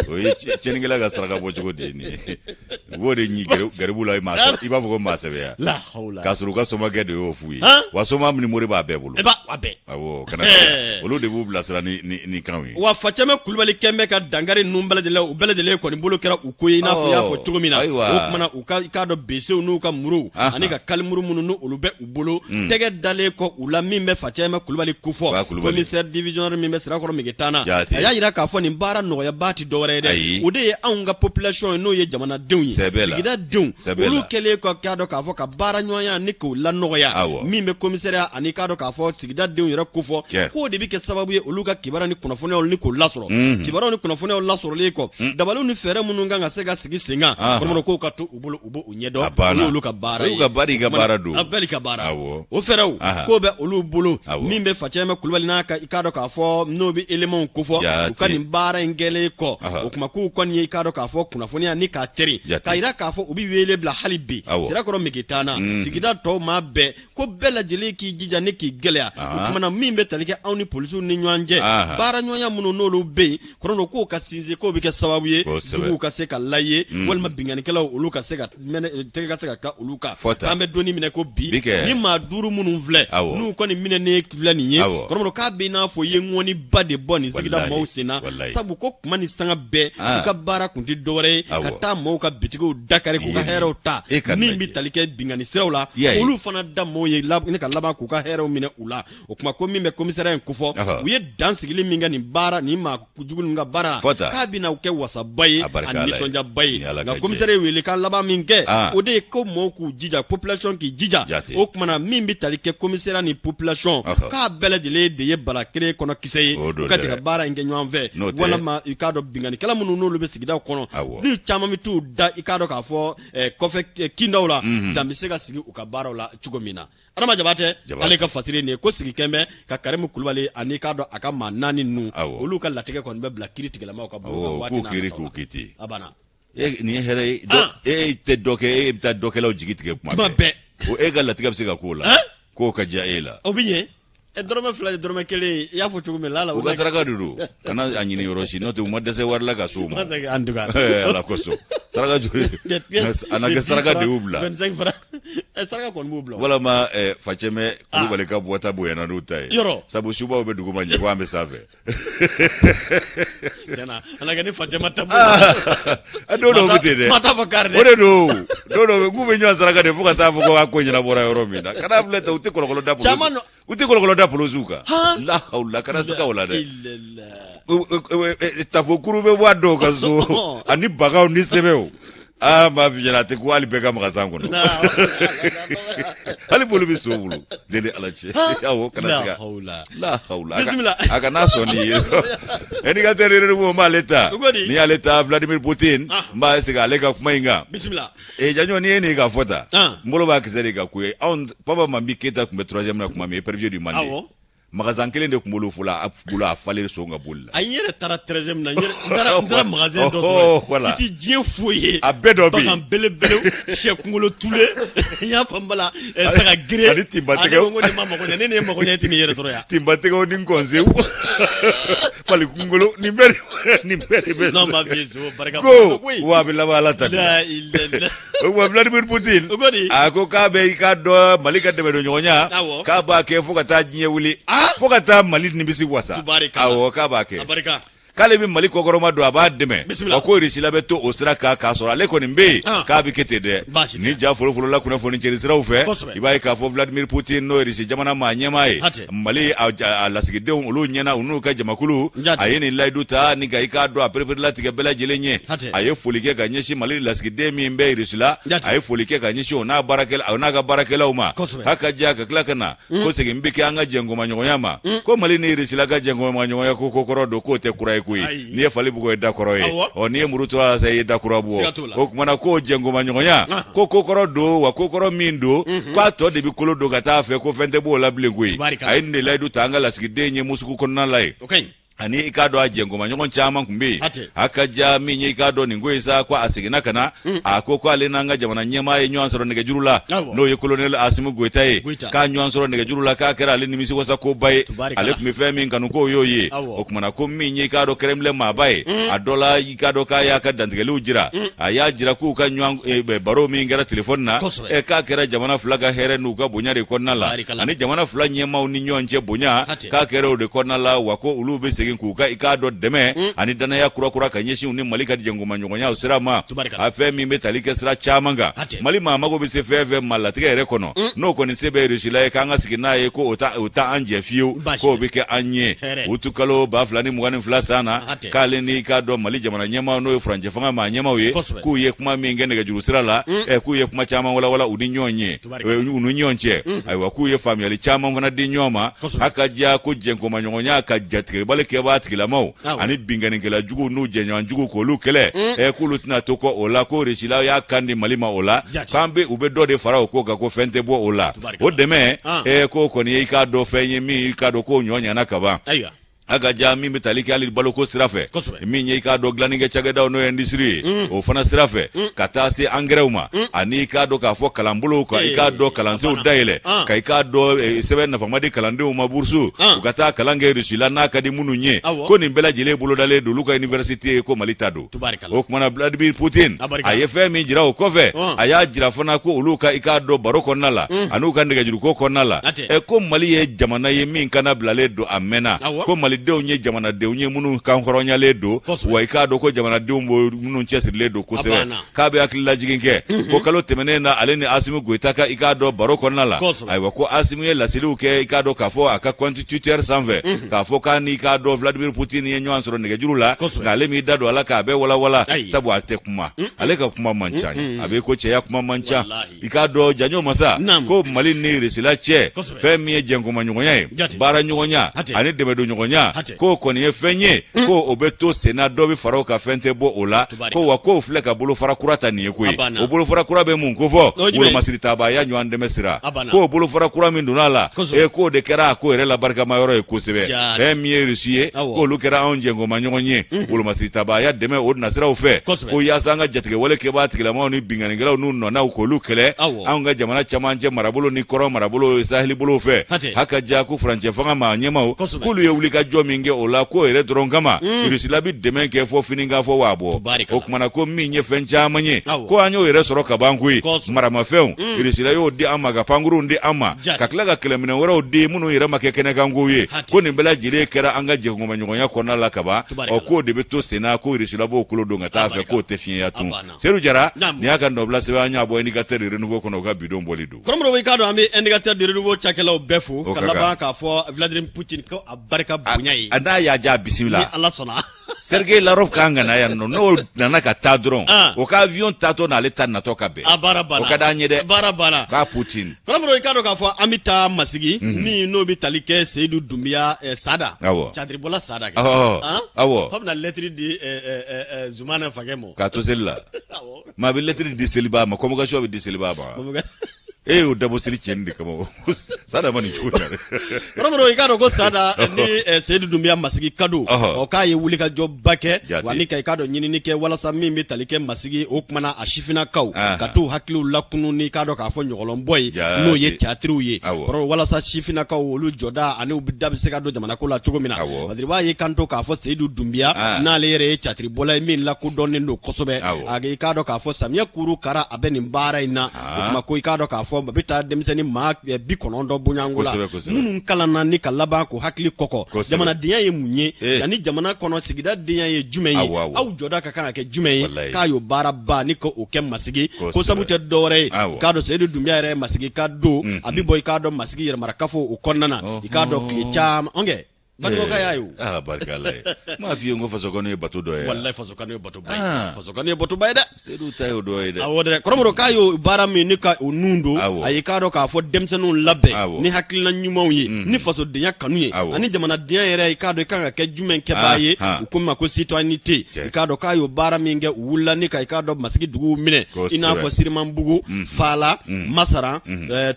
o ye tiɲɛnikɛla ka saraka bɔ cogo de ye nin ye u b'o de ɲi garibu la i b'a fɔ ko maa sɛbɛya k'a sɔrɔ u ka somakɛ de y'o f'u ye wa soma ni mori b'a bɛɛ bolo awɔ kana olu de b'u bilasira ni kanw ye wa Facɛmɛ Kulubali kɛn bɛ ka dankari ninnu bɛɛ lajɛlen u bɛɛ lajɛlen kɔni bolo kɛra u ko ye i n'a fɔ i y'a fɔ cogo min na o tuma na u ka i k'a dɔn besew n'u ka muruw ani ka kalimuru minnu n'olu bɛ u bolo mm. tɛgɛ dalen kɔ u la min bɛ Facɛmɛ Kulubali kofɔ commissaire divisionnaire min bɛ Sirakɔrɔ Megetana a y'a jira k'a fɔ nin baara nɔgɔyabaa tɛ dɔwɛrɛ ye dɛ o de ye anw ka population ye n'o ye jamanadenw ye sigidadenw olu kɛlen kɔ k'a dɔn k'a fɔ ka baara ɲɔgɔnya ni k'o lanɔgɔya min bɛ commissariat ani k'a dɔn k'a fɔ sigidadenw yɛrɛ kofɔ k'o de bɛ kɛ sababu ye olu ka kibaruya ni kunnafoniyaw ni k'o lasɔrɔ mm. kibaruyaw ni kunnafoniyaw lasɔrɔlen kɔ mm. dabaliw ni fɛɛrɛ minnu kan ka se ka sigi sen kan kɔrɔmɔrɔ k'o ka to u bolo u b'o ɲɛdɔn o y'olu ka baara ye ka baara ka baara don a bɛɛ ka baara o fɛɛrɛw k'o bɛ olu bolo min bɛ Facɛmɛ Kulubali n'a ka i k'a dɔn k'a fɔ n'o bɛ éléments kofɔ u ka nin baara in kɛlen kɔ o tuma k'u kɔni ye i k'a dɔn k'a fɔ kunnafoniya ni k'a cɛri k'a jira k'a fɔ u bɛ wele bila hali bi Sirakɔrɔ Megetana sigida tɔw maa bɛɛ ko bɛɛ lajɛlen k'i jija ni k'i gɛlɛya o tuma na min bɛ tali kɛ anw ni polisiw ni ɲɔgɔn cɛ baara ɲɔgɔnya minnu n'olu bɛ yen kɔrɔ k'o ka sinsin k'o bɛ kɛ sababu ye juguw ka se ka laye mm. walima binkannikɛlaw olu ka se ka tɛgɛ ka se ka ka olu kan an bɛ don min na ko bi ni maa duuru minnu filɛ n'u kɔni minɛnen filɛ nin ye kɔrɔmɔrɔ k'a bɛ i n'a fɔ i ye ŋɔniba de bɔ nin sigida maaw sen na sabu ko kuma ni sanga bɛɛ u ka baara kun tɛ dɔwɛrɛ ye ka taa maaw ka bitigiw dakari k'u ka hɛrɛw ta min bɛ tali kɛ binkanni siraw la olu fana da maaw ye ni ka laban k'u ka hɛrɛw minɛ u la o tuma ko min bɛ commissariat in kofɔ u ye dansigili min kɛ nin baara nin maa jugu ninnu ka baara k'a bɛna kɛ wasaba ye a nisɔndiyaba ye nka commissaire ye welekan laban min kɛ ah. o de ye ko mɔɔw k'u jija population k'i jija o tuma na min bɛ tali kɛ commissariat ni population k'a bɛɛ lajɛlen de ye bara kelen kɔnɔ kisɛ ye u ka jɛ ka baara in kɛ ɲɔgɔn fɛ walama i k'a dɔn binkannikɛla minnu n'olu bɛ sigidaw kɔnɔ n'u caman bɛ t'u da i k'a dɔn k'a fɔ kɔfɛ kindaw la mhm. dan bɛ se ka sigi u ka baaraw la cogo min na Adama Jabatɛ ale ka fasiri nin ye ko sigi kɛn bɛ ka Karimu Kulubali ani k'a dɔn a ka maa naani ninnu olu ka latigɛ kɔni bɛ bila kiri tigɛlamaw ka bolo kan waati n'a k'u kiri k'u kiti a banna e nin ye hɛrɛ ye e tɛ dɔ kɛ e bɛ taa dɔkɛlaw jigi tigɛ kuma bɛɛ o e ka latigɛ bɛ se ka k'o la k'o ka diya e la o bɛ ɲɛ dɔrɔmɛ 2 ni dɔrɔmɛ 1 i y'a fɔ cogo min la u ka saraka de don kana a ɲini yɔrɔ si n'o tɛ u ma dɛsɛ wari la ka s'o ma en tout cas ala kosɔn saraka joli a na kɛ saraka de y'u bila saraka kɔni b'u bila walama Facɛmɛ Kulubali ka bɔta bonyana n'u ta ye yɔrɔ sabu subaw bɛ duguma ɲɛgɛn an bɛ sanfɛ tiɲɛna a na kɛ ni Facɛma ta a dɔw dɔw bɛ ten dɛ o de don dɔw dɔw bɛ k'u bɛ ɲɔgɔn saraka de fo ka taa fɔ ko a ko ɲɛnabɔra yɔrɔ min na kana filɛ tan u tɛ kɔlɔkɔlɔ da caman u tɛ kɔlɔkɔlɔ da polosiw kan lahawula kana siga o la dɛ tafokuru bɛ bɔ a dɔw ka so ani baganw ni sɛbɛnw aa n b'a f'i ɲɛna a tɛ ko hali bɛɛ ka magasin kɔnɔ hali bolo bɛ so bolo deli ala cɛ awɔ kana siga lahawula a kana sɔn nin ye indicateur renouveau n b'ale ta n'i y'ale ta Vladimir Poutine n b'a segin ale ka kuma in kan ee janjo n'i ye nin ka fɔ ta n bolo b'a kisɛ de ka ko ye anw papa Mambi Keyita tun bɛ troisième na tuma min épervier du Mande magasin kelen de tun b'olu fɔlɔ a bolo a falen son ka boli la ayi n yɛrɛ taara treizième na n taara magasin dɔ sɔrɔ i ti diɲɛ foyi ye a bɛɛ dɔ bɛ yen bagan belebelew sɛ kunkolo tulen n y'a faamu bala saga gere ani tinbatigɛw ko nin ma mago ɲɛ ne nin ye mago ɲɛ e tɛ nin yɛrɛ sɔrɔ yan tinbatigɛw ni nkɔnsew fali kunkolo nin bɛɛ nin bɛɛ de bɛ non ma f'i ye so barika ko wa a bɛ laban ala ta de la o tuma Vladimir Poutine a ko k'a bɛ i k'a dɔn Mali ka dɛmɛdonɲɔgɔnya k'a b'a kɛ fo ka taa diɲɛ wuli fo ka taa Mali nimisi wasa awɔ k'a b'a kɛ k'ale bɛ Mali kɔkɔrɔma don a b'a dɛmɛ wa ko Russie la bɛ to o sira kan k'a sɔrɔ ale kɔni bɛ yen k'a bɛ kɛ ten dɛ ni ja folofolola kunnafoni cɛri siraw fɛ i b'a ye k'a fɔ Vladimir Poutine n'o ye Russie jamana maa ɲɛmaa ye Mali a lasigidenw olu ɲɛna u n'u ka jamakulu a ye nin layidu ta ni ka i k'a dɔn a pereperelatigɛ bɛɛ lajɛlen ye a ye foli kɛ ka ɲɛsin Mali lasigiden min bɛ Russie la a ye foli kɛ ka ɲɛsin o n'a ka baarakɛlaw ma k'a ka diya ka tila ka na ko segin bɛ kɛ an ka jɛnkomaɲɔgɔnya ma ko Mali ni Russie la ka jɛnkomaɲɔgɔnya ko ko kɔrɔ don k'o tɛ kura ye koyi n'i ye fali bugɔ ye da kɔrɔ ye ɔ n'i ye muru turu a la sa i ye da kura bɔ o kumana k'o jɛnkomaɲɔgɔnya ah. ko kokɔrɔ don wa kokɔrɔ min don mhm. k'a tɔ de bɛ kolo don ka taa fɛ ko fɛn tɛ b'o la bilen koyi a ye nin de layidu ta an ka lasigiden ye musuku kɔnɔna la yen ani i k'a dɔn a jɛnkomaɲɔgɔn caman tun bɛ yen a ka ja min ye i k'a dɔn nin ko ye sa ko a seginna ka na mm. a ko ko ale n'an ka jamana ɲɛmaa ye ɲɔgɔn sɔrɔ nɛgɛjuru la n'o ye kolonɛli Asimi Goyita ye k'a ɲɔgɔn sɔrɔ nɛgɛjuru la k'a kɛra ale nimisiwasa koba ye ale tun bɛ fɛn min kanu k'o y'o ye o kumana ko min ye i k'a dɔn Krɛmlin maaba ye mm. a dɔ la i k'a dɔn k'a y'a ka dantigɛliw jira mm. a y'a jira k'u ka ɲɔgɔn eh, baro min kɛra telefɔni na eh, k'a kɛra jamana fila ka hɛrɛ n'u ka bonya de kɔnɔna la ani jamana fila ɲɛmaaw ni ɲɔgɔn cɛ bonya k'a kɛra o de kɔnɔna la wa ko olu bɛ segin k'u ka i k'a dɔn dɛmɛ mm. ani dannaya kurakura ka ɲɛsin u ni Mali ka jɛnkomaɲɔgɔnya sira ma a fɛn min bɛ tali kɛ sira caman kan Mali maa mago bɛ se fɛn fɛn ma latigɛ yɛrɛ kɔnɔ mm. n'o kɔni se bɛ Russie ye k'an ka sigi n'a ye ko o ta an jɛ fiyewu k'o bɛ kɛ an ye utukalo 2022 san na k'ale n'i k'a dɔn Mali jamana ɲɛmaaw n'o ye furancɛ fanga maa ɲɛmaaw ye k'u ye kuma min kɛ nɛgɛjuru sira la mm. k'u ye kuma caman walawala u ni ɲɔgɔn ye u ni ɲɔgɔn cɛ mm. ayiwa k'u ye faamuyali caman fana di ɲɔgɔn ma a ka diya ko jɛnkomaɲɔgɔnya ka jatigɛwale kɛbaa tigilamaw ani binkannikɛla juguw n'u jɛɲɔgɔn juguw k'olu kɛlɛ mm. k'olu tɛna to kɔ o la ko Russie y'a kan di Mali ma o la k'an bɛ u bɛ dɔ de fara o ko kan ko fɛn tɛ bɔ o la o dɛmɛ k'o kɔni ye i k'a dɔn fɛn ye min i k'a dɔn k'o ɲɔ ɲɛna kaban. A ka ja min bɛ tali kɛ hali baloko sira fɛ min ye i k'a dɔn dilannikɛ cakɛdaw n'o ye industrie ye mm. o fana sira fɛ mm. ka taa se angɛrɛw ma mm. ani i k'a dɔn k'a fɔ kalanbolow ka i k'a dɔn kalansenw dayɛlɛ ah. ka i k'a dɔn eh, sɛbɛn nafama di kalandenw ma burusu ah. u ka taa kalan kɛ Russie la n'a ka di minnu ye ko nin bɛɛ lajɛlen bolodalen don olu ka université ye ko Mali ta don o kumana Vladimir Putin a ye fɛn min jira o kɔfɛ a y'a jira fana ko olu ka i k'a dɔn baro kɔnɔna la mm. an'u ka nɛgɛjuruko kɔnɔna la ɛ ko Mali ye jamana ye min kana bilalen don a mɛnna ko malidenw ye jamanadenw ye minnu kan hɔrɔnyalen don wa i k'a dɔn ko jamanadenw minnu cɛsirilen don kosɛbɛ k'a bɛ hakililajigin kɛ mhm. ko kalo tɛmɛnen na ale ni Asimi Goyita ka i k'a dɔn baro kɔnɔna la ayiwa ko Asimi ye laseliw kɛ i k'a dɔn k'a fɔ a ka compte Twitter sanfɛ mhm. k'a fɔ k'a n'i k'a dɔn Vladimir Putin ye ɲɔgɔn sɔrɔ nɛgɛjuru la nka ale m'i da don a la k'a bɛɛ walawala sabu a tɛ kuma ale ka kuma man ca a bɛ ko cɛya kuma man ca i k'a dɔn janjo masa ko Mali ni Russie cɛ fɛn min ye jɛnkomaɲɔgɔnya ye baara ɲɔgɔnya ani dɛmɛdonɲɔgɔnya k'o kɔni ye fɛn ye mm. ko o bɛ to senna dɔ bɛ fara o kan fɛn tɛ bɔ o la ko wa k'o filɛ ka bolofara kura ta nin ye koyi o bolofara kura bɛ mun kofɔ wolomasiritabaya ɲɔgɔn dɛmɛ sira k'o bolofara kura min donna a la e k'o de kɛra a ko yɛrɛ la barikama yɔrɔ ye kosɛbɛ fɛn min ye Russie ye k'olu kɛra anw jɛnkomaɲɔgɔn ye mm. wolomasiritabaya dɛmɛ o nasiraw fɛ ko yaasa an ka jatigɛwale kɛbaa tigilamaw ni binkannikɛlaw n'u nɔnaw k'olu kɛlɛ anw ka jamana camancɛ marabolo ni kɔrɔn marabolo saheli bolow fɛ haka ja ko furancɛ fanga maa ɲɛmaw k'olu ye wulikajɔ min kɛ o la k'o yɛrɛ dɔrɔn kama mm. Russie la bi dɛmɛ kɛ fɔ fini ka fɔ waa bɔ o kumana ko min ye fɛn caman ye ko an y'o yɛrɛ sɔrɔ ka ban koyi maramafɛnw mm. Russie la y'o di an ma ka pankurunw di an ma ka tila ka kɛlɛminɛn wɛrɛw di minnu yɛrɛ ma kɛ kɛnɛkankow ye ko nin bɛɛ lajɛlen kɛra an ka jɛɲɔgɔnya kɔnɔna la kaban ɔ k'o de bɛ to senna ko Russie la b'o kolo don ka taa fɛ k'o tɛ fiɲɛya tun Sedu Jara nin y'a ka nɔbila sɛbɛn an y'a bɔ Indicateur du Renouveau kɔnɔ u ka bidon bɔli don. Kɔrɔmɔrɔw i k'a dɔn an bɛ Indicateur du Renouveau cakɛlaw bɛɛ fo ka laban k'a fɔ Vladimir Poutine ko a barika bonya ye. A n'a y'a diya bisimila. Ni Ala sɔnna. Sergei Lavrov kan ka na yan nɔ n'o nana ka taa dɔrɔn ah. o ka avion taatɔ n'ale ta natɔ ka bɛn. A baara banna. O ka d'an ye dɛ. Baara banna. K'a Poutine. Kɔrɔmɔrɔw i k'a dɔn k'a fɔ an bɛ taa Masigi. Mhm. Min n'o bɛ tali kɛ Seyidu Dunbiya eh, Sada. Awɔ. Catiribɔla Sada kɛ. Awɔ. K'a bɛna lɛtiri di eh, eh, Zumana Fakɛ ma. K'a to seli la. Maa bɛ lɛtiri di selibaa ma convocation bɛ di selibaa ma. E y'o dabɔ seli cɛnni de kama Sada ma nin cogo in na dɛ. Kɔrɔmɔrɔ i k'a dɔn ko Sada ni Seyidu Dunbiya Masigi ka don ɔ k'a ye wulikajɔba kɛ wa ni ka i k'a dɔn ɲinini kɛ walasa min bɛ tali kɛ Masigi o kumana a sifinnakaw ka t'u hakiliw lakunun ni k'a dɔn k'a fɔ ɲɔgɔlɔnbɔ ye n'o ye catiriw ye kɔrɔ walasa sifinnakaw olu jɔda ani u da bɛ se ka don jamana ko la cogo min na Badiriba y'i kanto k'a fɔ Seyidu Dunbiya n'ale yɛrɛ ye catiribɔla ye min lakodɔnnen don kosɛbɛ a i k'a dɔn k'a fɔ samiyɛ kuru kara a bɛ nin baara in na o tuma ko i k'a dɔn k'a fɔ a bɛ taa denmisɛnnin maa 90 bonyanko la minnu kalanna ni ka laban k'u hakili kɔkɔ jamanadenya ye mun ye eh. ani jamana kɔnɔ sigida denya ye jumɛn ye aw jɔda ka kan ka kɛ jumɛn ye k'a y'o baaraba ni ka o kɛ Masigi ko sabu tɛ dɔwɛrɛ ye k'a dɔn Seyidu Dunbiya yɛrɛ Masigi ka don mm. a bɛ bɔ i k'a dɔn Masigi yɛrɛmarakafo o kɔnɔna na i k'a dɔn tile caman kɛ. Banikɔka y'a ye o. Aa barika Ala ye. N m'a f'i ye n ko fasokanu ye bato dɔ ye wa? Walayi fasokanu ye batoba ye. Ah. Fasokanu ye batoba ye dɛ. Sedu ta y'o dɔ ye dɛ. Awɔ dɛ kɔrɔmɔrɔ k'a y'o baara min ni ka o nun don Awɔ. a y'i k'a dɔn k'a fɔ denmisɛnninw labɛn Awɔ. ni hakilina ɲumanw ye ni fasodenya kanu ye Awɔ. ani jamanadenya yɛrɛ i k'a dɔn i kan ka kɛ jumɛn kɛbaa ye Ah, ah. u ko min ma ko citoyenneté Cɛ. i k'a dɔn k'a y'o baara min kɛ u wulila ni ka i k'a dɔn masigi duguw minɛ Kosɛbɛ. i n'a fɔ sirimanbugu fala masaran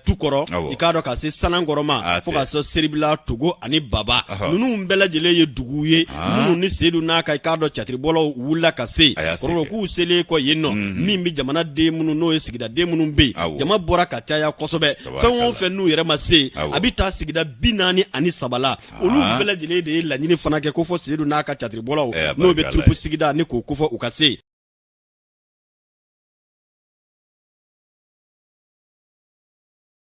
tukɔrɔ Awɔ. i k'a dɔn ka se sanankɔrɔ ma Ah, fo cɛ. ka se seribila togo ani baba Ahɔ. ninnu bɛɛ lajɛlen ye duguw ye Ah. minnu ni sedu n'a ka i k'a dɔn catiribɔlaw wulila ka se A y'a se kɔrɔ kɛ. k'u selen kɔ yen nɔ min bɛ jamanaden minnu n'o ye sigidaden minnu bɛ yen Awɔ. jama bɔra ka caya kosɛbɛ Tabaarikala. fɛn o fɛn n'u yɛrɛ ma se Awɔ. a bɛ taa sigida 43 la olu bɛɛ lajɛlen de ye laɲini fana kɛ ko fɔ sedu n'a ka catiribɔlaw Eh, a n'o bɛ barika Ala turupu ye. sigida ni k'o kofɔ u ka se.